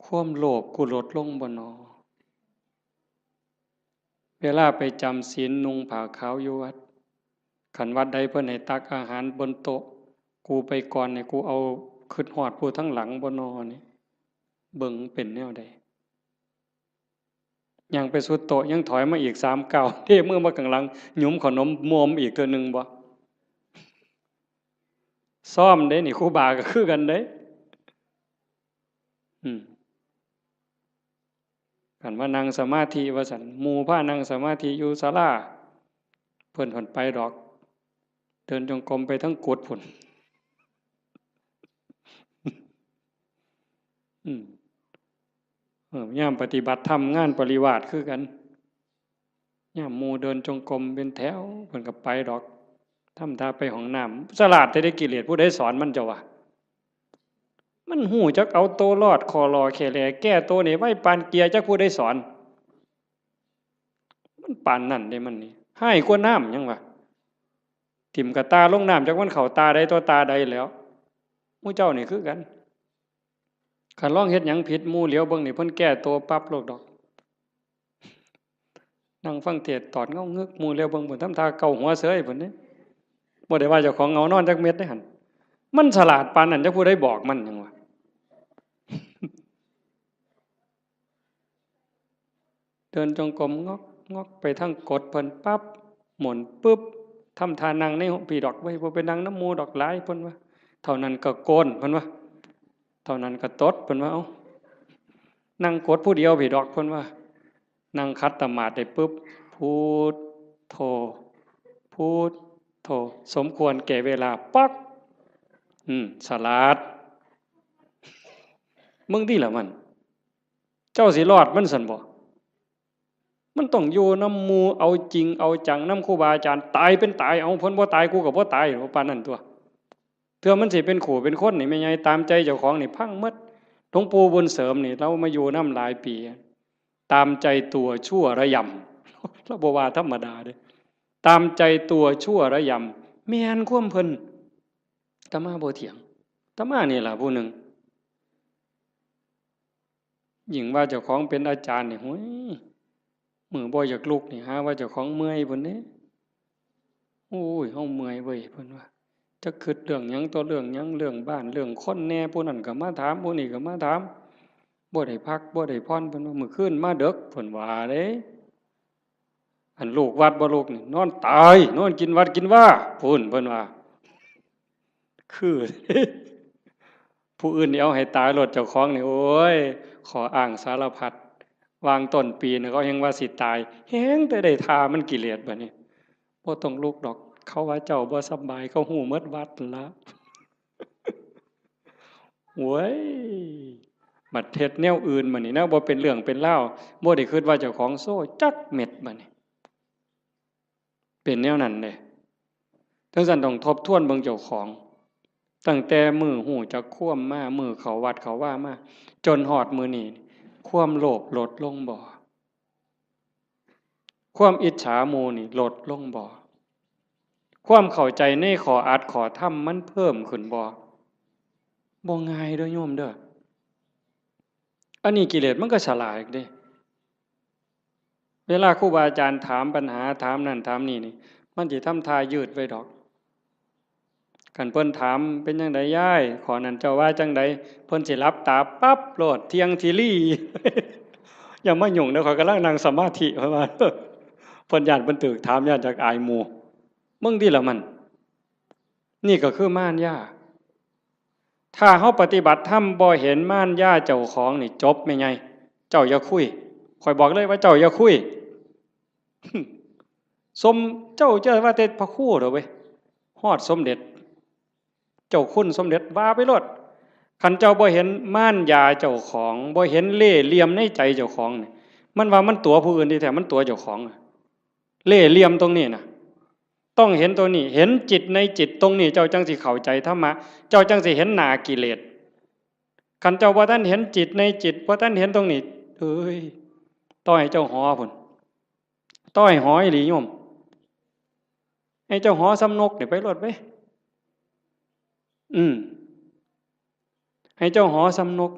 ความโลภกูลดลงบ่นอ เวลาไปจำศีลนุ่งผ้าขาวอยู่วัด คันวัดใดเพิ่นให้ตักอาหารบนโต๊ะ กูไปก่อนนี่ กูเอาคิดฮอดผู้ทางหลังบ่นอนี่ เบิ่งเป็นแนวใด ย่างไปสุดโต๊ะ ยังถอยมาอีกสามก้าว เทมือมาข้างหลัง หยุมขนมมวมอีกเทื่อหนึ่งบ่ ซ้อมเด้นี่ ครูบาก็คือกันเด้ อืม คันว่านั่งสมาธิว่าซั่น หมู่พานั่งสมาธิอยู่ศาลา เพิ่นผ่อนไปดอก เดินจงกรมไปทั้งกุฏิพุ้น อืม เออ ยามปฏิบัติธรรมงานปริวาสคือกัน ยามหมู่เดินจงกรมเป็นแถว เพิ่นก็ไปดอก ทำท่าไปห้องน้ำ ฉลาดแท้เด้กิเลส ผู้ใดสอนมันเจ้าวะ มันฮู้จักเอาตัวรอด ข้อหล่อแค่แหล่แก้ตัวนี่ไวปานเกียร์ จักผู้ใดสอน มันปานนั่นเด้มันนี่ ฮ้ายกว่าน้ำหยังวะ ถิ่มกะตาลงน้ำ จักมันเข้าตาใดต่อตาใดแล้ว หมู่เจ้านี่คือกัน คันลองเฮ็ดหยังผิดหมู่เหลียวเบิ่งนี่เพิ่นแก้ตัวปั๊บโลดดอก นั่งฟังเทศน์ตอดเงางึก หมู่เหลียวเบิ่งเพิ่นทำท่าเกาหัวเสยเพิ่นเด้ บ่ได้ว่าเจ้าของเหงานอนจักเม็ดเด้หั่น มันฉลาดปานนั้น จักผู้ใดบอกมันหยังวะ เดินจงกรมงอกงอกไปทางกดเพิ่นปั๊บ หมุนปึ๊บ ทำท่านั่งในห้องพี่ดอกเว้ย บ่ไปนั่งนำหมู่ดอกหลายเพิ่นว่า เท่านั้นก็โกนเพิ่นว่า เท่านั้นก็ตดเพิ่นว่า เอ้า นั่งกดผู้เดียวพี่ดอกเพิ่นว่า นั่งขัดสมาธิได้ปึ๊บ พุทโธ พุทโธ สมควรแก่เวลา ป๊อก อืม ฉลาด มึงติล่ะมัน เจ้าสิรอดมันซั่นบ่ มันต้องอยู่นำหมู่ เอาจริงเอาจังนำครูบาอาจารย์ ตายเป็นตาย เอา เพิ่นบ่ตาย กูก็บ่ตาย ปานนั้นตั่ว เทื่อมันสิเป็นคู่เป็นคนนี่ แม่ใหญ่ ตามใจเจ้าของนี่พังหมด หลวงปู่บุญเสริมนี่ ลาวมาอยู่นำหลายปี ตามใจตัวชั่วระยำ ลาวบ่ว่าธรรมดาเด้ ตามใจตัวชั่วระยำ แม่นความเพิ่น อาตมาบ่เถียง อาตมานี่ล่ะผู้หนึ่ง ยิ่งว่าเจ้าของเป็นอาจารย์นี่ โอ้ย มื้อบ่อยากลุกนี่ หาว่าเจ้าของเมื่อยพุ้นเด้ โอ้ย เฮาเมื่อยเว้ย เพิ่นว่า จักคิดเรื่องหยังต่อเรื่องหยัง เรื่องบ้าน เรื่องคนแหน่ ผู้นั้นก็มาถาม ผู้นี้ก็มาถาม บ่ได้พัก บ่ได้ผ่อน เพิ่นว่า มื้อคืนมาดึก เพิ่นว่าเด้ อันลูกวัดบ่ลูกนี่ นอนตาย นอนกินวัดกินวา พุ้น เพิ่นว่า คือ ผู้อื่นนี่เอาให้ตายโลด เจ้าของนี่ โอ้ย ข้ออ้างสารพัด วางต้นปีนี่เขาแฮ่งว่าสิตาย แฮ่งแต่ได้ท่ามันกิเลสบัดนี้ บ่ต้องลุกดอก เขาว่าเจ้าบ่สำบาย เขาฮู้หมดวัดนั่นละ โว้ย บัดเฮ็ดแนวอื่นบัดนี้ แนวบ่เป็นเรื่องเป็นราว บ่ได้คิดว่าเจ้าของโซ่จักเม็ดบัดนี้ เป็นแนวนั้นเด้ จั่งซั้นต้องทบทวนเบิ่งเจ้าของ ตั้งแต่มื้อฮู้จักความมา มื้อเข้าวัดเข้าวามา จนฮอดมื้อนี้ ความโลภลดลงบ่ ความอิจฉาหมู่นี่ลดลงบ่ ความเข้าใจในข้ออัดข้อธรรมมันเพิ่มขึ้นบ่ บ่ง่ายเด้อโยมเด้อ อันนี้กิเลสมันก็ฉลาดเด้ เวลาครูบาอาจารย์ถามปัญหา ถามนั่นถามนี่นี่ มันสิทำท่ายืดไว้ดอก คันเพิ่นถาม เป็นจั่งใดยาย ข้อนั้นเจ้าว่าจั่งใด เพิ่นสิหลับตาปั๊บโลด เที่ยงทีรี อย่ามายุ่งเด้อ ข้อยกำลังนั่งสมาธิ เพิ่นว่า เพิ่นย้านเพิ่นถูกถาม ย้านจักอายหมู่ มึงติล่ะมัน นี่ก็คือมารยา ถ้าเฮาปฏิบัติธรรมบ่เห็นมารยาเจ้าของนี่จบแม่ใหญ่ เจ้าอย่าคุย ข้อยบอกเลยว่าเจ้าอย่าคุย สม เจ้าจะว่าแต่พระครูเด้อเว้ย ฮอดสมเด็จ เจ้าคุณสมเด็จว่าไปโลด คันเจ้าบ่เห็นมารยาเจ้าของ บ่เห็นเล่ห์เหลี่ยมในใจเจ้าของนี่ มันว่ามันตั๋วผู้อื่นที่แท้มันตั๋วเจ้าของอะ เล่ห์เหลี่ยมตรงนี้น่ะ ต้องเห็นตรงนี้ เห็นจิตในจิตตรงนี้ เจ้าจั่งสิเข้าใจธรรมะ เจ้าจั่งสิเห็นหน้ากิเลส คันเจ้าบ่ทันเห็นจิตในจิต บ่ทันเห็นตรงนี้ เอ้ย ต่อให้เจ้าหอพุ้น ต่อให้หออีหลีโยม ให้เจ้าหอส่ำนกนี่ไปโลดเว้ย อืม ให้เจ้าหอส่ำนก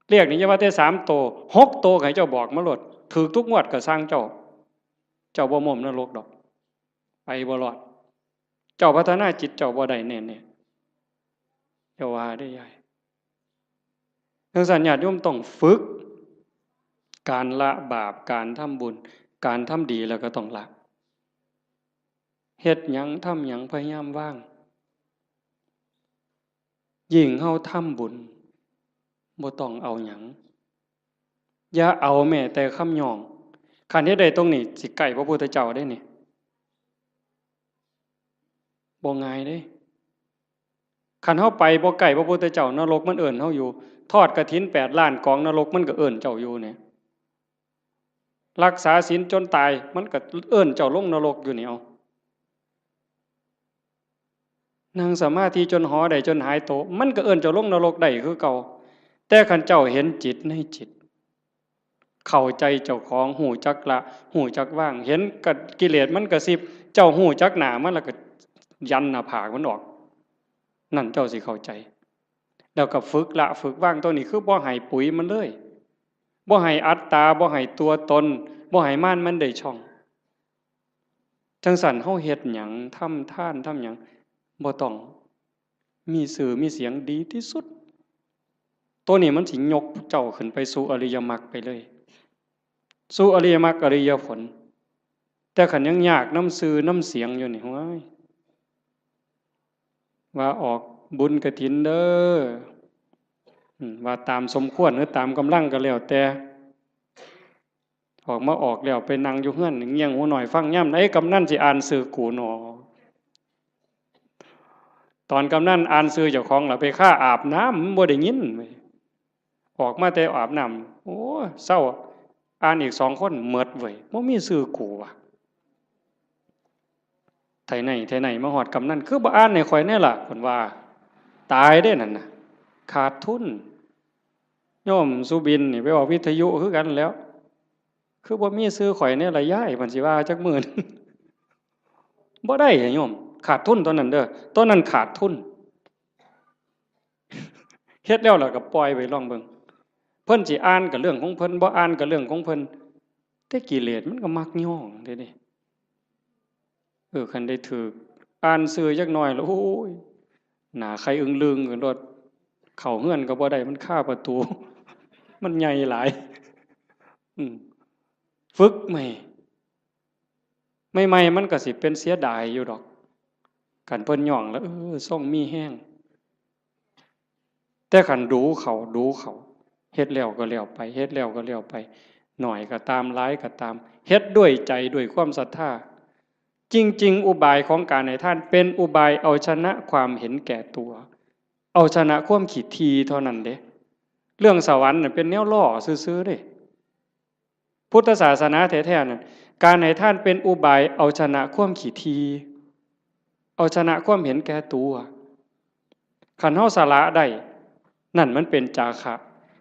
เลขนี่อย่าว่าแต่สามโต หกโตก็ให้เจ้าบอกมาโลด ถูกทุกงวดก็ซ่างเจ้า เจ้าบ่ม้มนรกดอก ไปบ่รอด เจ้าพัฒนาจิตเจ้าบ่ได้แน่ๆ อย่าว่าเด้อยาย จั่งซั้นญาติโยมต้องฝึก การละบาป การทำบุญ การทำดีแล้วก็ต้องละ เฮ็ดหยังทำหยังพยายามวาง ยิ่งเฮาทำบุญ บ่ต้องเอาหยัง อย่าเอาแม้แต่คำย่อง คันเฮ็ดได้ตรงนี้ สิใกล้พระพุทธเจ้าเด้นี่ บ่ง่ายเด้ คันเฮาไปบ่ใกล้พระพุทธเจ้า นรกมันเอิ้นเฮาอยู่ ทอดกฐินแปดล้านกอง นรกมันก็เอิ้นเจ้าอยู่เนี่ย รักษาศีลจนตาย มันก็เอิ้นเจ้าลงนรกอยู่นี่ เอา นั่งสมาธิจนหอได้จนหายโต มันก็เอิ้นเจ้าลงนรกได้คือเก่า แต่คันเจ้าเห็นจิตในจิต เข้าใจเจ้าของ ฮู้จักละ ฮู้จักวาง เห็นกะ กิเลสมันกระซิบ เจ้าฮู้จักหน้ามันแล้วก็ยันหน้าผากมันออก นั่นเจ้าสิเข้าใจ แล้วก็ฝึกละฝึกวาง ตัวนี้คือบ่ให้ปุ๋ยมันเลย บ่ให้อัตตา บ่ให้ตัวตน บ่ให้มารมันได้ช่อง จั่งซั้นเฮาเฮ็ดหยัง ทำทาน ทำหยัง บ่ต้องมีชื่อมีเสียง ดีที่สุด ตัวนี้มันสิยกเจ้าขึ้นไปสู่อริยมรรคไปเลย สู่อริยมรรคอริยผล แต่คันยังยากนำชื่อนำเสียงอยู่นี่ โอ้ย ว่าออกบุญกฐินเด้อ อืม ว่าตามสมควรหรือตามกำลังก็แล้วแต่ ออกมาออกแล้วไปนั่งอยู่เฮือนเงี่ยงหูหน่อยฟังยามใดกำนันสิอ่านชื่อกูหนอ ตอนกำนันอ่านชื่อเจ้าของล่ะไปคาอาบน้ำ มันบ่ได้ยินเว้ย ออกมาแต่อาบน้ำ โอ้ เซา อ่านอีกสองคนหมดเว้ย บ่มีชื่อกูว่ะ ไทไหนไทไหนมาฮอดกำนัน คือบ่อ่านให้ข้อยแน่ล่ะ เพิ่นว่า ตายเด้นั่นน่ะ ขาดทุน โยมสุบินนี่ไปออกวิทยุคือกันแล้ว คือบ่มีชื่อข้อยแน่ล่ะยาย เพิ่นสิว่าจักมื้อหนึ่ง บ่ได้อะโยม ขาดทุนตอนนั้นเด้อ ตอนนั้นขาดทุน เฮ็ดแล้วล่ะก็ปล่อยไว้ลองเบิ่ง เพิ่นสิอ่านก็เรื่องของเพิ่น บ่อ่านก็เรื่องของเพิ่น แต่กิเลสมันก็มักย้องเด้นี่ เออ คันได้ถืกอ่านชื่อจักหน่อยแล้ว โอ้ย หน้าไข่อึ้งลึงกันโลด เข้าเฮือนก็บ่ได้ มันคาประตู มันใหญ่หลาย อืม ฝึกใหม่ ใหม่ๆ มันก็สิเป็นเสียดายอยู่ดอก คันเพิ่นย้องแล้ว เออ ทรงมีแฮง แต่คันดูเขา ดูเขา เฮ็ดแล้วก็แล้วไป เฮ็ดแล้วก็แล้วไป น้อยก็ตาม หลายก็ตาม เฮ็ดด้วยใจ ด้วยความศรัทธา จริงๆ อุบายของการให้ทานเป็นอุบายเอาชนะความเห็นแก่ตัว เอาชนะความขี้ถี่เท่านั้นเด้ เรื่องสวรรค์น่ะเป็นแนวล่อซื่อๆ เด้ พุทธศาสนาแท้ๆ นั่น การให้ทานเป็นอุบายเอาชนะความขี้ถี่ เอาชนะความเห็นแก่ตัว คันเฮาสละได้ นั่นมันเป็นจาคะ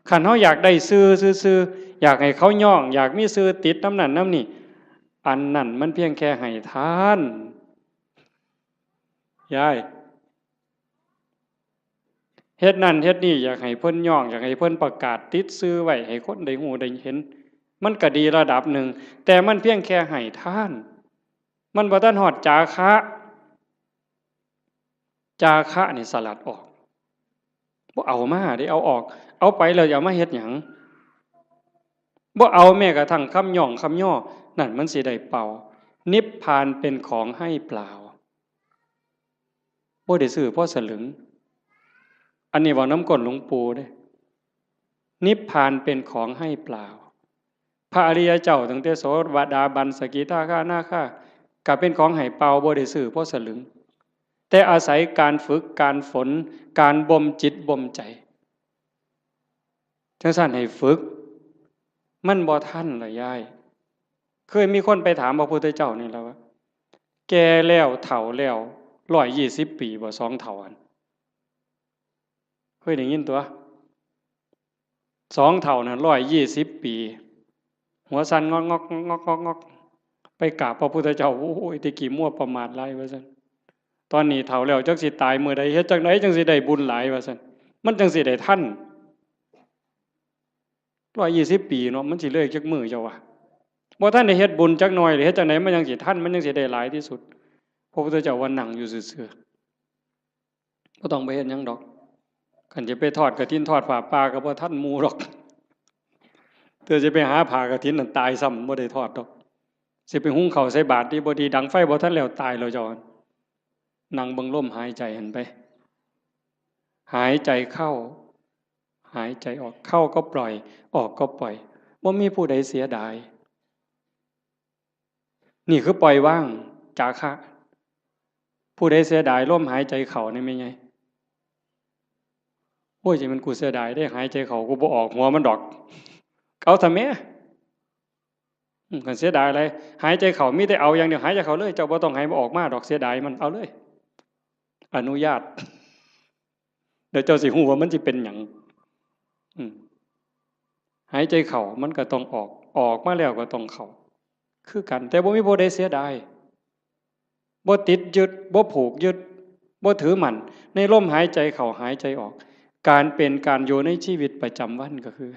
คันเฮาอยากได้ชื่อซื่อๆ อยากให้เขาย้อง อยากมีชื่อติดนำนั่นนำนี่ อันนั้นมันเพียงแค่ให้ทาน ยาย เฮ็ดนั่นเฮ็ดนี่ อยากให้เพิ่นย้อง อยากให้เพิ่นประกาศติดชื่อไว้ ให้คนได้ฮู้ได้เห็น มันก็ดีระดับหนึ่ง แต่มันเพียงแค่ให้ทาน มันบ่ทันฮอดจาคะ จาคะนี่สลัดออก บ่เอามาเด้ เอาออก เอาไปแล้วจะเอามาเฮ็ดหยัง บ่เอาแม้กระทั่งคำย้องคำย่อ นั่นมันสิได้เป่า นิพพานเป็นของให้เปล่า บ่ได้ซื้อพอสลึง อันนี้เว้านำก้นหลวงปู่เด้ นิพพานเป็นของให้เปล่า พระอริยเจ้าตั้งแต่โสดาบัน สกิทาคานาคา ก็เป็นของให้เปล่า บ่ได้ซื้อพอสลึง แต่อาศัยการฝึก การฝน การบ่มจิตบ่มใจ จั่งซั้นให้ฝึก มันบ่ทันล่ะยาย เคยมีคนไปถามพระพุทธเจ้านี่ล่ะว่า แก่แล้วเฒ่าแล้ว ร้อยยี่สิบปีบ่ สองเฒ่าหั่น เคยได้ยินตั๊ว สองเฒ่านั่น ร้อยยี่สิบปี หัวสั่นงอกๆ งอกๆ งอกๆ ไปกราบพระพุทธเจ้า โอ้ย แต่กี้มัวประมาทหลายว่าซั่น ตอนนี้เฒ่าแล้วจักสิตายมื้อใด เฮ็ดจั่งใดจั่งสิได้บุญหลายว่าซั่น มันจั่งสิได้ทัน ร้อยยี่สิบปีเนาะ มันสิเลยจักมื้อเจ้าว่า บ่ทันได้เฮ็ดบุญจักหน่อยเลย เฮ็ดจั่งใดมันจั่งสิทัน มันจั่งสิได้หลายที่สุด พระพุทธเจ้าว่านั่งอยู่ซื่อๆ บ่ต้องไปเฮ็ดหยังดอก คันจะไปทอดกฐินทอดผ้าป่าก็บ่ทันหมู่ดอก เทื่อสิไปหาผ้ากฐินนั่นตายซ้ำ บ่ได้ทอดดอก สิไปหุงข้าวใส่บาตรดีบ่ดี ดังไฟบ่ทันแล้ว ตายแล้วเจ้า นั่งเบิ่งลมหายใจหั่นไป หายใจเข้า หายใจออก เข้าก็ปล่อย ออกก็ปล่อย บ่มีผู้ใดเสียดาย นี่คือปล่อยวาง จาคะ ผู้ใดเสียดายลมหายใจเข้านี่แม่นไง โอ้ย จั่งแม่นกูเสียดายเด้ หายใจเข้ากูบ่ออกหัวมันดอก เอาซะแหม อืม คันเสียดายอะไร หายใจเข้ามีแต่เอาอย่างเดียว หายใจเข้าเลย เจ้าบ่ต้องให้มันออกมาดอก เสียดายมัน เอาเลย อนุญาต เดี๋ยวเจ้าสิฮู้ว่ามันสิเป็นหยัง อืม หายใจเข้ามันก็ต้องออก ออกมาแล้วก็ต้องเข้า คือกัน แต่บ่มีผู้ใดเสียดาย บ่ติดยึด บ่ผูกยึด บ่ถือมั่น ในลมหายใจเข้าหายใจออก การเป็นการอยู่ในชีวิตประจำวันก็คือ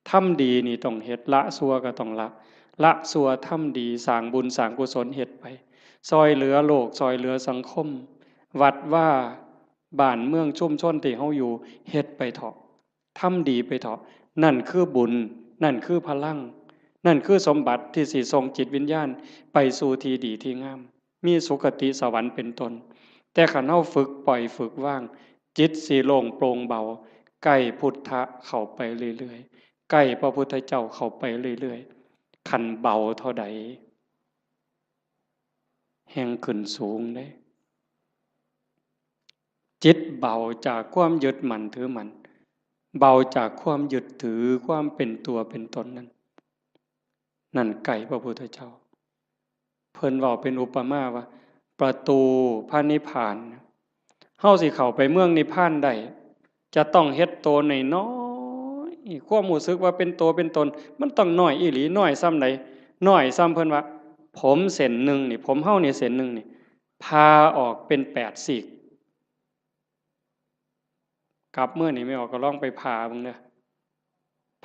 ทำดีนี่ต้องเฮ็ด ละชั่วก็ต้องละ ละชั่วทำดี สร้างบุญสร้างกุศลเฮ็ดไป ซ่อยเหลือโลก ซ่อยเหลือสังคม วัดวา บ้านเมืองชุมชนที่เฮาอยู่ เฮ็ดไปเถาะ ทำดีไปเถาะ นั่นคือบุญ นั่นคือพลัง นั่นคือสมบัติที่สิส่งจิตวิญญาณไปสู่ที่ดีที่งาม มีสุคติสวรรค์เป็นต้น แต่คันเฮาฝึกปล่อยฝึกวาง จิตสิโล่งโปร่งเบา ใกล้พุทธะเข้าไปเรื่อยๆ ใกล้พระพุทธเจ้าเข้าไปเรื่อยๆ คันเบาเท่าใด แฮ่งขึ้นสูงเด้ จิตเบาจากความยึดมั่นถือมั่น เบาจากความยึดถือความเป็นตัวเป็นตนนั้น นั่นใกล้พระพุทธเจ้า เพิ่นเว้าเป็นอุปมาว่า ประตูพระนิพพาน เฮาสิเข้าไปเมืองนิพพานได้ จะต้องเฮ็ดโตน้อยๆ ความรู้สึกว่าเป็นโตเป็นตน มันต้องน้อยอีหลี น้อยส่ำใด น้อยส่ำเพิ่นว่า ผมเส้นหนึ่งนี่ ผมเฮานี่เส้นหนึ่งนี่ ผ่าออกเป็นแปดซีก กลับมื้อนี่แม่ออกก็ลองไปผ่าเบิ่งเด้อ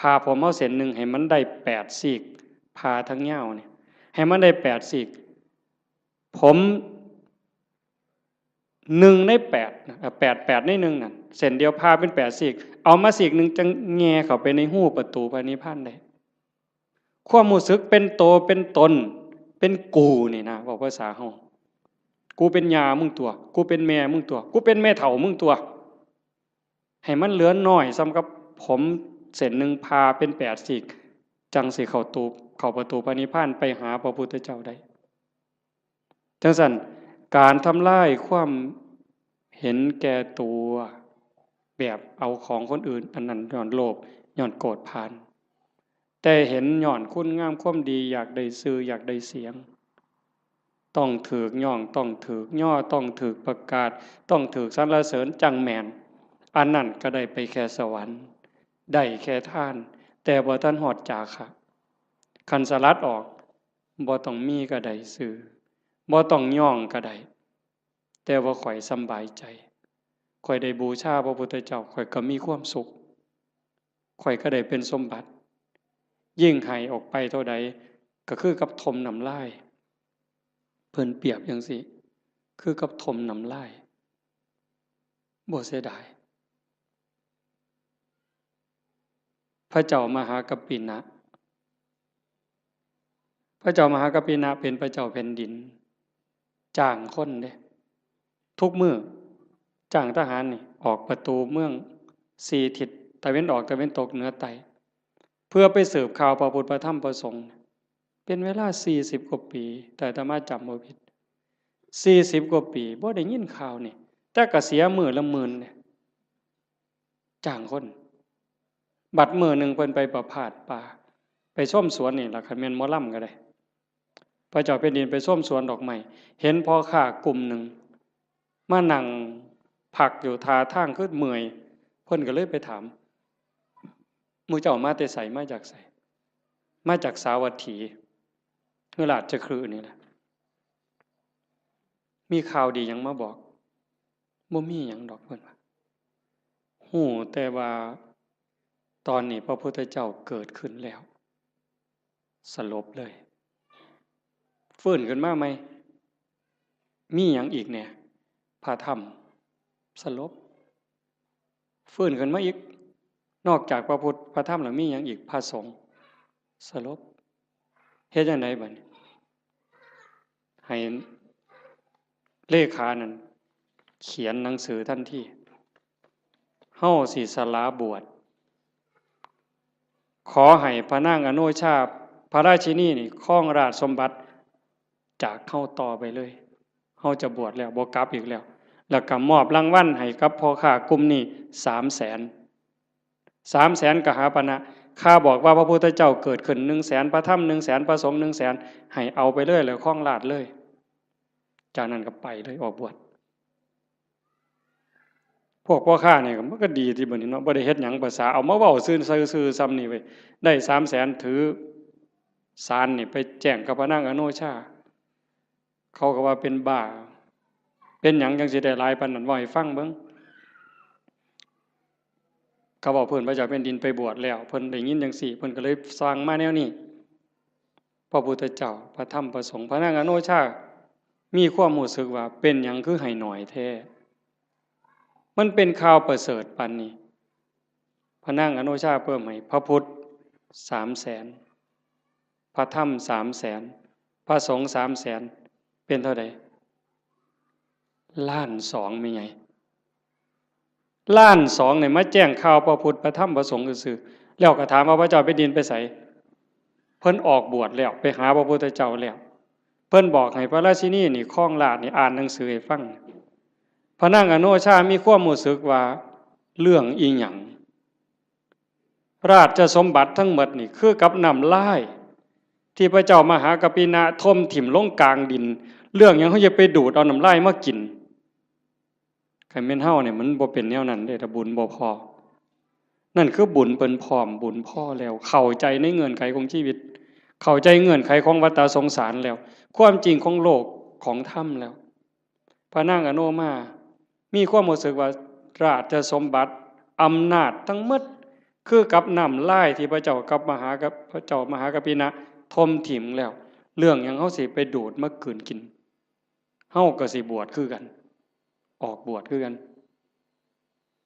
ผ่าผมเฮาเส้นหนึ่งให้มันได้แปดซีก ผ่าทั้งยาวนี่ ให้มันได้แปดซีก ผมหนึ่งในแปดนะ เอ่อ แปด แปดในหนึ่งนั่น เส้นเดียวผ่าเป็นแปดซีก เอามาซีกหนึ่งจั่งแหย่เข้าไปในฮูประตูพระนิพพานได้ ความรู้สึกเป็นโตเป็นตน เป็นกูนี่นะ เว้าภาษาเฮา กูเป็นย่ามึงตั๊ว กูเป็นแม่มึงตั๊ว กูเป็นแม่เฒ่ามึงตั๊ว ให้มันเหลือน้อยส่ำกับผมเส้นหนึ่งผ่าเป็นแปดซีก จั่งสิเข้าตู เข้าประตูพระนิพพานไปหาพระพุทธเจ้าได้ จั่งซั้น การทำลายความเห็นแก่ตัว แบบเอาของคนอื่น อันนั้นย้อนโลภ ย้อนโกรธผาน แต่เห็นย้อนคุณงามความดี อยากได้ชื่อ อยากได้เสียง ต้องถูกย้อง ต้องถูกย่อ ต้องถูกประกาศ ต้องถูกสรรเสริญจั่งแม่น อันนั้นก็ได้ไปแค่สวรรค์ ได้แค่ทาน แต่บ่ทันฮอดจาคะ คันสลัดออก บ่ต้องมีก็ได้ชื่อ บ่ต้องย้องก็ได้ แต่ว่าข้อยสำบายใจ ข้อยได้บูชาพระพุทธเจ้า ข้อยก็มีความสุข ข้อยก็ได้เป็นสมบัติ ยิ่งให้ออกไปเท่าใด ก็คือกับถมน้ำลาย เพิ่นเปรียบจั่งซี้ คือกับถมน้ำลาย บ่เสียดาย พระเจ้ามหากัปปินะ พระเจ้ามหากัปปินะเป็นพระเจ้าแผ่นดิน จ้างคนเด้ ทุกมื้อ จ้างทหารนี่ ออกประตูเมืองสี่ทิศ ตะเว็นออก ตะเว็นตก เหนือ ใต้ เพื่อไปสืบข่าวพระพุทธ พระธรรม พระสงฆ์ เป็นเวลาสี่สิบกว่าปี ถ้าอาตมาจำบ่ผิด สี่สิบกว่าปี บ่ได้ยินข่าวนี่ แต่ก็เสียมื้อละหมื่นเนี่ย จ้างคน บัดมื้อหนึ่งเพิ่นไปประพาสป่า ไปชมสวนนี่ล่ะ คันแม่นหมอลำก็ได้ พระเจ้าแผ่นดินไปชมสวนดอกไม้ เห็นพ่อค้ากลุ่มหนึ่ง มานั่งพักอยู่ท่าทางคือเมื่อย เพิ่นก็เลยไปถาม หมู่เจ้ามาแต่ไส มาจากไส มาจากสาวัตถี คือราชคฤห์นี่แหละ มีข่าวดีหยังมาบอก บ่มีหยังดอก เพิ่นว่า ฮู้แต่ว่าตอนนี้พระพุทธเจ้าเกิดขึ้นแล้ว สลบเลย ฟื้นขึ้นมาใหม่ มีหยังอีกแหน่ พระธรรม สลบ ฟื้นขึ้นมาอีก นอกจากพระพุทธ พระธรรมแล้วมีหยังอีก พระสงฆ์ สลบ เฮ็ดจั่งใดบัดนี้ ให้เลขานั่นเขียนหนังสือทันที เฮาสิสละบวช ขอให้พระนางอโนชา พระราชินีนี่ครองราชสมบัติจากเฮาต่อไปเลย เฮาจะบวชแล้ว บ่กลับอีกแล้ว แล้วก็มอบรางวัลให้กับพ่อค้ากลุ่มนี้สามแสน สามแสนกหาปณะ ข้าบอกว่าพระพุทธเจ้าเกิดขึ้นหนึ่งแสน พระธรรมหนึ่งแสน พระสงฆ์หนึ่งแสน ให้เอาไปเลย แล้วครองราชย์เลย จากนั้นก็ไปเลย ออกบวช พวกพ่อค้านี่ก็ มันก็ดีติบัดนี้เนาะ บ่ได้เฮ็ดหยัง ภาษาเอามาเว้าซื่อๆ ซื่อๆ ส่ำนี่เว้ย ได้สามแสน ถือสารนี่ไปแจ้งกับพระนางอโนชา เขาก็ว่าเป็นบ้า เป็นหยังจั่งสิได้หลายปานนั้น เว้าให้ฟังเบิ่ง เขาบอกเพิ่นพระเจ้าแผ่นดินไปบวชแล้ว เพิ่นได้ยินจังซี่ เพิ่นก็เลยสั่งมาแนวนี้ พระพุทธเจ้า พระธรรม พระสงฆ์ พระนางอโนชา มีความรู้สึกว่าเป็นหยังคือให้หน่อยแท้ มันเป็นข่าวประเสริฐปานนี้ พระนางอโนชาเพิ่มให้พระพุทธสามแสน พระธรรมสามแสน พระสงฆ์สามแสน เป็นเท่าใด ล้านสอง แม่ใหญ่ ล้านสองเนี่ยมาแจ้งข่าวพระพุทธพระธรรมพระสงฆ์ซื่อๆ แล้วก็ถามว่าพระเจ้าแผ่นดินไปไส เพิ่นออกบวชแล้ว ไปหาพระพุทธเจ้าแล้ว เพิ่นบอกให้พระราชินีนี่ครองราชย์นี่อ่านหนังสือให้ฟัง พระนางอโนชามีความรู้สึกว่าเรื่องอีหยัง ราชสมบัติทั้งหมดนี่คือกับน้ำลาย ที่พระเจ้ามหากัปปินะถมถิ่มลงกลางดิน เรื่องหยังเขาจะไปดูดเอาน้ำลายมากิน คันแม่นเฮาเนี่ยมันบ่เป็นแนวนั้นเด้ ถ้าบุญบ่พอ นั่นคือบุญเพิ่นพร้อม บุญพอแล้ว เข้าใจในเงื่อนไขของชีวิต เข้าใจเงื่อนไขของวัฏสงสารแล้ว ความจริงของโลกของธรรมแล้ว พระนางอโนมา มีความรู้สึกว่าราชสมบัติ อำนาจทั้งหมด คือกับน้ำลายที่พระเจ้ากับมหากับ พระเจ้ามหากัปปินะถมถิ่มแล้ว เรื่องหยังเฮาสิไปดูดมากืนกิน เฮาก็สิบวชคือกัน ออกบวชคือกัน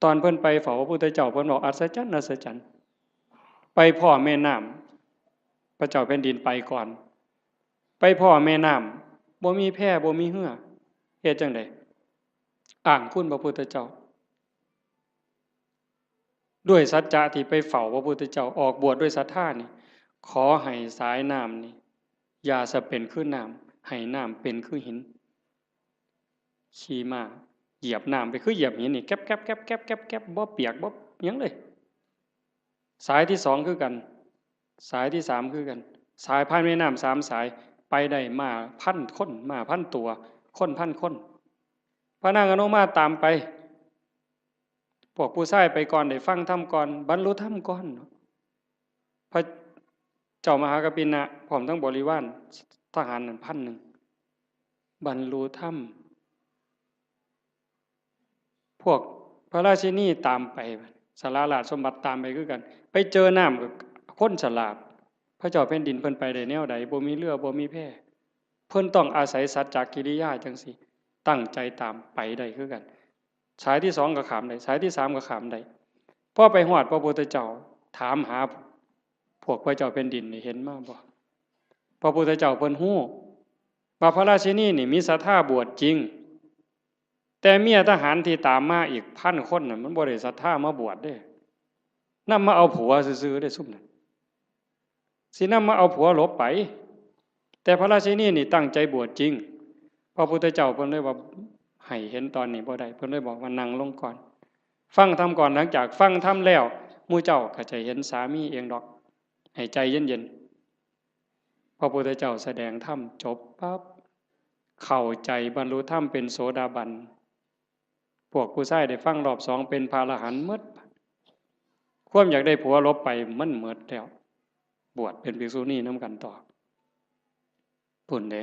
ตอนเพิ่นไปเฝ้าพระพุทธเจ้า เพิ่นบอกอัศจรรย์ อัศจรรย์ ไปพ้อแม่น้ำ พระเจ้าแผ่นดินไปก่อน ไปพ้อแม่น้ำ บ่มีแพ บ่มีเฮือ เฮ็ดจั่งใด อ้างคุณพระพุทธเจ้า ด้วยสัจจะที่ไปเฝ้าพระพุทธเจ้า ออกบวชด้วยศรัทธานี่ ขอให้สายน้ำนี่ อย่าสะเป็นคือน้ำ ให้น้ำเป็นคือหิน ขี่ม้าเหยียบน้ำไปคือเหยียบหินนี่ แก๊บแก๊บแก๊บแก๊บแก๊บแก๊บ บ่เปียกบ่หยังเลย สายที่สองคือกัน สายที่สามคือกัน สายผ่านแม่น้ำสามสาย ไปได้ม้าพันคน ม้าพันตัว คนพันคน พระนางอโนมาตามไป พวกผู้ชายไปก่อน ได้ฟังธรรมก่อน บรรลุธรรมก่อน พระเจ้ามหากัปปินะพร้อมทั้งบริวารทหารนั่นพันหนึ่ง บรรลุธรรม พวกพระราชินีตามไป สละราชสมบัติตามไปคือกัน ไปเจอน้ำก็คนฉลาด พระเจ้าแผ่นดินเพิ่นไปได้แนวใด บ่มีเฮือ บ่มีแพ เพิ่นต้องอาศัยสัจจกิริยาจั่งซี้ ตั้งใจตามไปได้คือกัน สายที่สองก็ข้ามได้ สายที่สามก็ข้ามได้ พอไปฮอดพระพุทธเจ้า ถามหาพวกพระเจ้าแผ่นดินนี่ เห็นมาบ่ พระพุทธเจ้าเพิ่นฮู้ว่าพระราชินีนี่มีศรัทธาบวชจริง แต่เมียทหารที่ตามมาอีกพันคนน่ะ มันบ่ได้ศรัทธามาบวชเด้ นำมาเอาผัวซื่อๆเด้ซุมนั้น สินำมาเอาผัวหลบไป แต่พระราชินีนี่ตั้งใจบวชจริง พระพุทธเจ้าเพิ่นเลยว่า ให้เห็นตอนนี้บ่ได้ เพิ่นเลยบอกว่านั่งลงก่อน ฟังธรรมก่อน หลังจากฟังธรรมแล้ว หมู่เจ้าก็จะเห็นสามีเองดอก ให้ใจเย็นๆ พระพุทธเจ้าแสดงธรรมจบปั๊บ เข้าใจบรรลุธรรมเป็นโสดาบัน พวกผู้ชายได้ฟังรอบสองเป็นพระอรหันต์หมด ความอยากได้ผัวหลบไปมันหมดแล้ว บวชเป็นภิกษุณีนำกันต่อ พุ้นเด้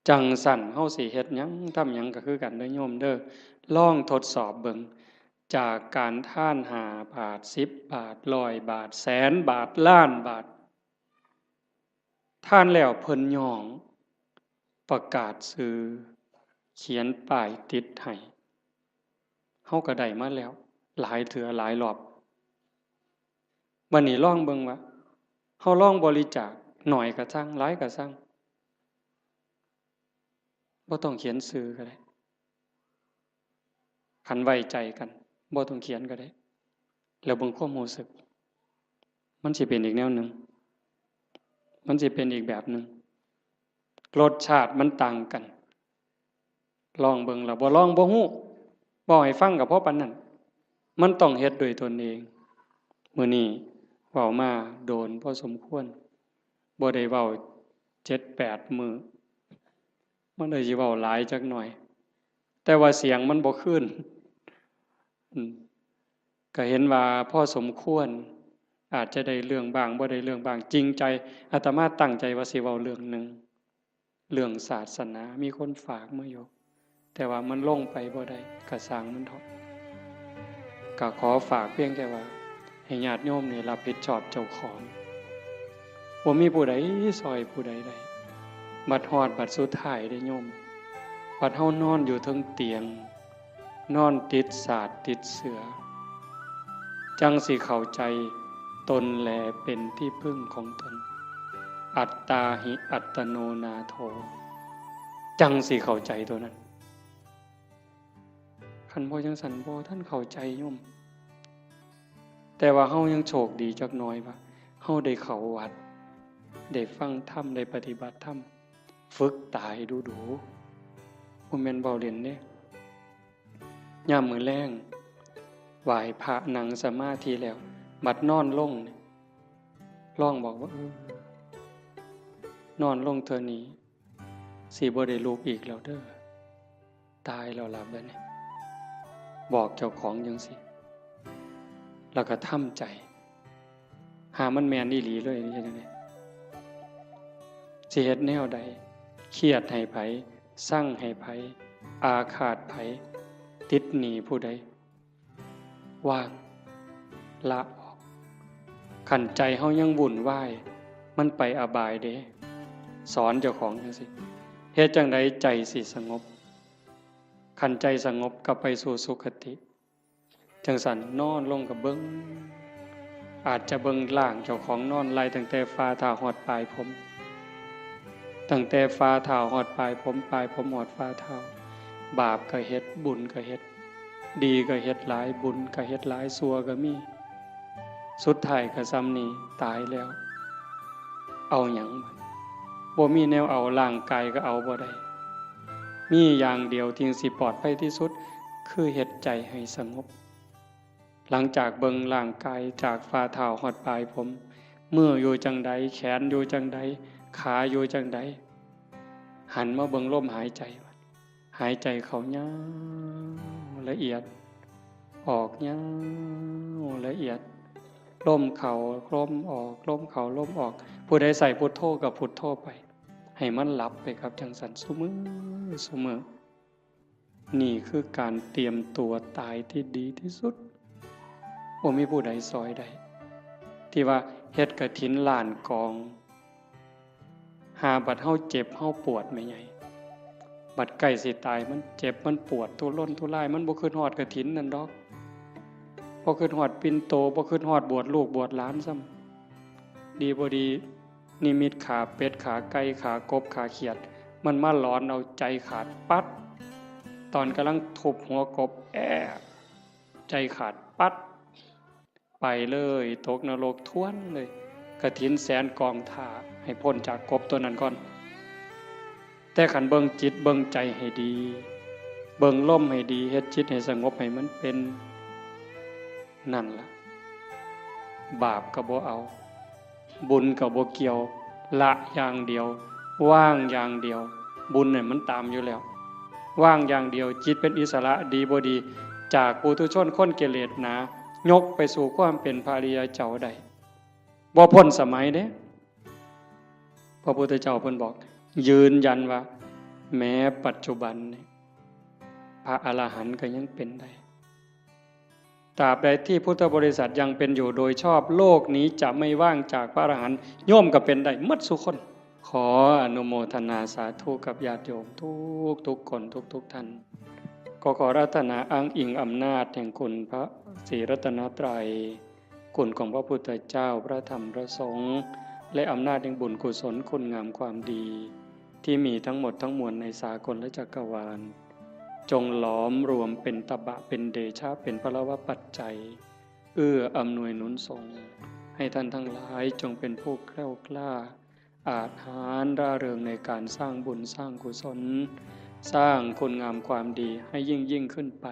จั่งซั้นเฮาสิเฮ็ดหยังทำหยังก็คือกันเด้อโยมเด้อ ลองทดสอบเบิ่ง จากการทานห้าบาท สิบบาท ร้อยบาท แสนบาท ล้านบาท ทานแล้วเพิ่นย้อง ประกาศชื่อ เขียนป้ายติดให้ เฮาก็ได้มาแล้ว หลายเทื่อหลายรอบ บัดนี้ลองเบิ่งว่า เฮาลองบริจาค น้อยก็ซัง หลายก็ซัง บ่ต้องเขียนชื่อก็ได้ คันไว้ใจกัน บ่ต้องเขียนก็ได้ แล้วเบิ่งความรู้สึก มันสิเป็นอีกแนวหนึ่ง มันสิเป็นอีกแบบหนึ่ง รสชาติมันต่างกัน ลองเบิ่ง แล้วบ่ลองบ่ฮู้ เว้าให้ฟังก็พอปานนั้น มันต้องเฮ็ดด้วยตนเอง มื้อนี้เว้ามาโดนพอสมควร บ่ได้เว้าเจ็ดแปดมื้อ มันเลยสิเว้าหลายจักหน่อย แต่ว่าเสียงมันบ่คืน อืม ก็เห็นว่าพอสมควร อาจจะได้เรื่องบ้าง บ่ได้เรื่องบ้าง จริงใจ อาตมาตั้งใจว่าสิเว้าเรื่องหนึ่ง เรื่องศาสนา มีคนฝากมาอยู่ แต่ว่ามันลงไปบ่ได้ ก็ซ่างมันเถาะ ก็ขอฝากเพียงแค่ว่า ให้ญาติโยมนี่รับผิดชอบเจ้าของ บ่มีผู้ใดซอยผู้ใดได้ บัดฮอดบัดสุดท้ายเด้โยม บัดเฮานอนอยู่เทิงเตียง นอนติดสาดติดเสื่อ จั่งสิเข้าใจตนแลเป็นที่พึ่งของตน อัตตาหิอัตโนนาโถ จั่งสิเข้าใจตัวนั้น คันบ่จั่งซั้นบ่ทันเข้าใจโยม แต่ว่าเฮายังโชคดีจักหน่อยว่า เฮาได้เข้าวัด ได้ฟังธรรม ได้ปฏิบัติธรรม ฝึกตายดูๆ บ่แม่นเว้าเล่นเด้ ยามมื้อแลง ไหว้พระนั่งสมาธิแล้ว บัดนอนลงนี่ ลองบอกว่า เออ นอนลงเทื่อนี้ สิบ่ได้ลุกอีกแล้วเด้อ ตายแล้วล่ะบัดนี้ บอกเจ้าของจั่งซี้ แล้วก็ทำใจ หามันแม่นอีหลีเลย เฮ็ดจั่งใด สิเฮ็ดแนวใด เครียดให้ไผ ซังให้ไผ อาฆาตไผ ติดหนี้ผู้ใด วาง ละออก คันใจเฮายังวุ่นวาย มันไปอบายเด้ สอนเจ้าของจั่งซี้ เฮ็ดจั่งใดใจสิสงบ คันใจสงบก็ไปสู่สุคติ จั่งซั้นนอนลงก็เบิ่ง อาจจะเบิ่งร่างเจ้าของนอนไล่ตั้งแต่ฝ่าเท้าฮอดปลายผม ตั้งแต่ฝ่าเท้าฮอดปลายผม ปลายผมฮอดฝ่าเท้า บาปก็เฮ็ด บุญก็เฮ็ด ดีก็เฮ็ดหลาย บุญก็เฮ็ดหลาย ชั่วก็มี สุดท้ายก็ส่ำนี้ ตายแล้ว เอาหยัง บ่มีแนวเอา ร่างกายก็เอาบ่ได้ มีอย่างเดียวที่สิปลอดภัยที่สุด คือเฮ็ดใจให้สงบ หลังจากเบิ่งร่างกายจากฝ่าเท้าฮอดปลายผม มืออยู่จั่งใด แขนอยู่จั่งใด ขาอยู่จั่งใด หันมาเบิ่งลมหายใจ หายใจเข้ายาวละเอียด ออกยาวละเอียด ลมเข้าลมออก ลมเข้าลมออก ผู้ใดใส่พุทโธก็พุทโธไป ให้มันหลับไปครับ จั่งซั้นซุมื้อซุมื้อ นี่คือการเตรียมตัวตายที่ดีที่สุด บ่มีผู้ใดซอยได้ ที่ว่าเฮ็ดกฐินล้านกอง หาบัดเฮาเจ็บเฮาปวดแม่ใหญ่ บัดใกล้สิตายมันเจ็บมันปวดทุรนทุราย มันบ่คิดฮอดกฐินนั่นดอก บ่คิดฮอดปิ่นโต บ่คิดฮอดบวชลูกบวชหลานซ้ำ ดีบ่ดี นิมิตขาเป็ด ขาไก่ ขากบ ขาเขียด มันมาหลอนเอาใจขาดปั๊ด ตอนกำลังทุบหัวกบ แอะ ใจขาดปั๊ด ไปเลย ตกนรกทวนเลย กฐินแสนกองถ่า ให้พ้นจากกบตัวนั้นก่อน แต่คันเบิ่งจิตเบิ่งใจให้ดี เบิ่งลมให้ดี เฮ็ดจิตให้สงบให้มันเป็น นั่นล่ะ บาปก็บ่เอา บุญก็บ่เกี่ยว ละอย่างเดียว วางอย่างเดียว บุญเนี่ยมันตามอยู่แล้ว วางอย่างเดียว จิตเป็นอิสระ ดีบ่ดี จากปุถุชนคนกิเลสหนา ยกไปสู่ความเป็นพระอริยเจ้าได้ บ่พ้นสมัยเด้ พระพุทธเจ้าเพิ่นบอก ยืนยันว่า แม้ปัจจุบันนี่ พระอรหันต์ก็ยังเป็นได้ ตราบใดที่พุทธบริษัทยังเป็นอยู่โดยชอบ โลกนี้จะไม่ว่างจากพระอรหันต์ โยมก็เป็นได้หมดซุคน ขออนุโมทนาสาธุกับญาติโยมทุกทุกๆคน ทุกๆท่าน ก็ขออาราธนาอ้างอิงอำนาจแห่งคุณพระศรีรัตนตรัย คุณของพระพุทธเจ้า พระธรรม พระสงฆ์ และอำนาจแห่งบุญกุศลคุณงามความดี ที่มีทั้งหมดทั้งมวลในสากลจักรวาล จงหลอมรวมเป็นตบะ เป็นเดชะ เป็นพลวปัจจัย เอื้ออำนวยหนุนส่ง ให้ท่านทั้งหลายจงเป็นผู้แคล้วคลาด อาจหาญร่าเริงในการสร้างบุญสร้างกุศล สร้างคุณงามความดีให้ยิ่งยิ่งขึ้นไป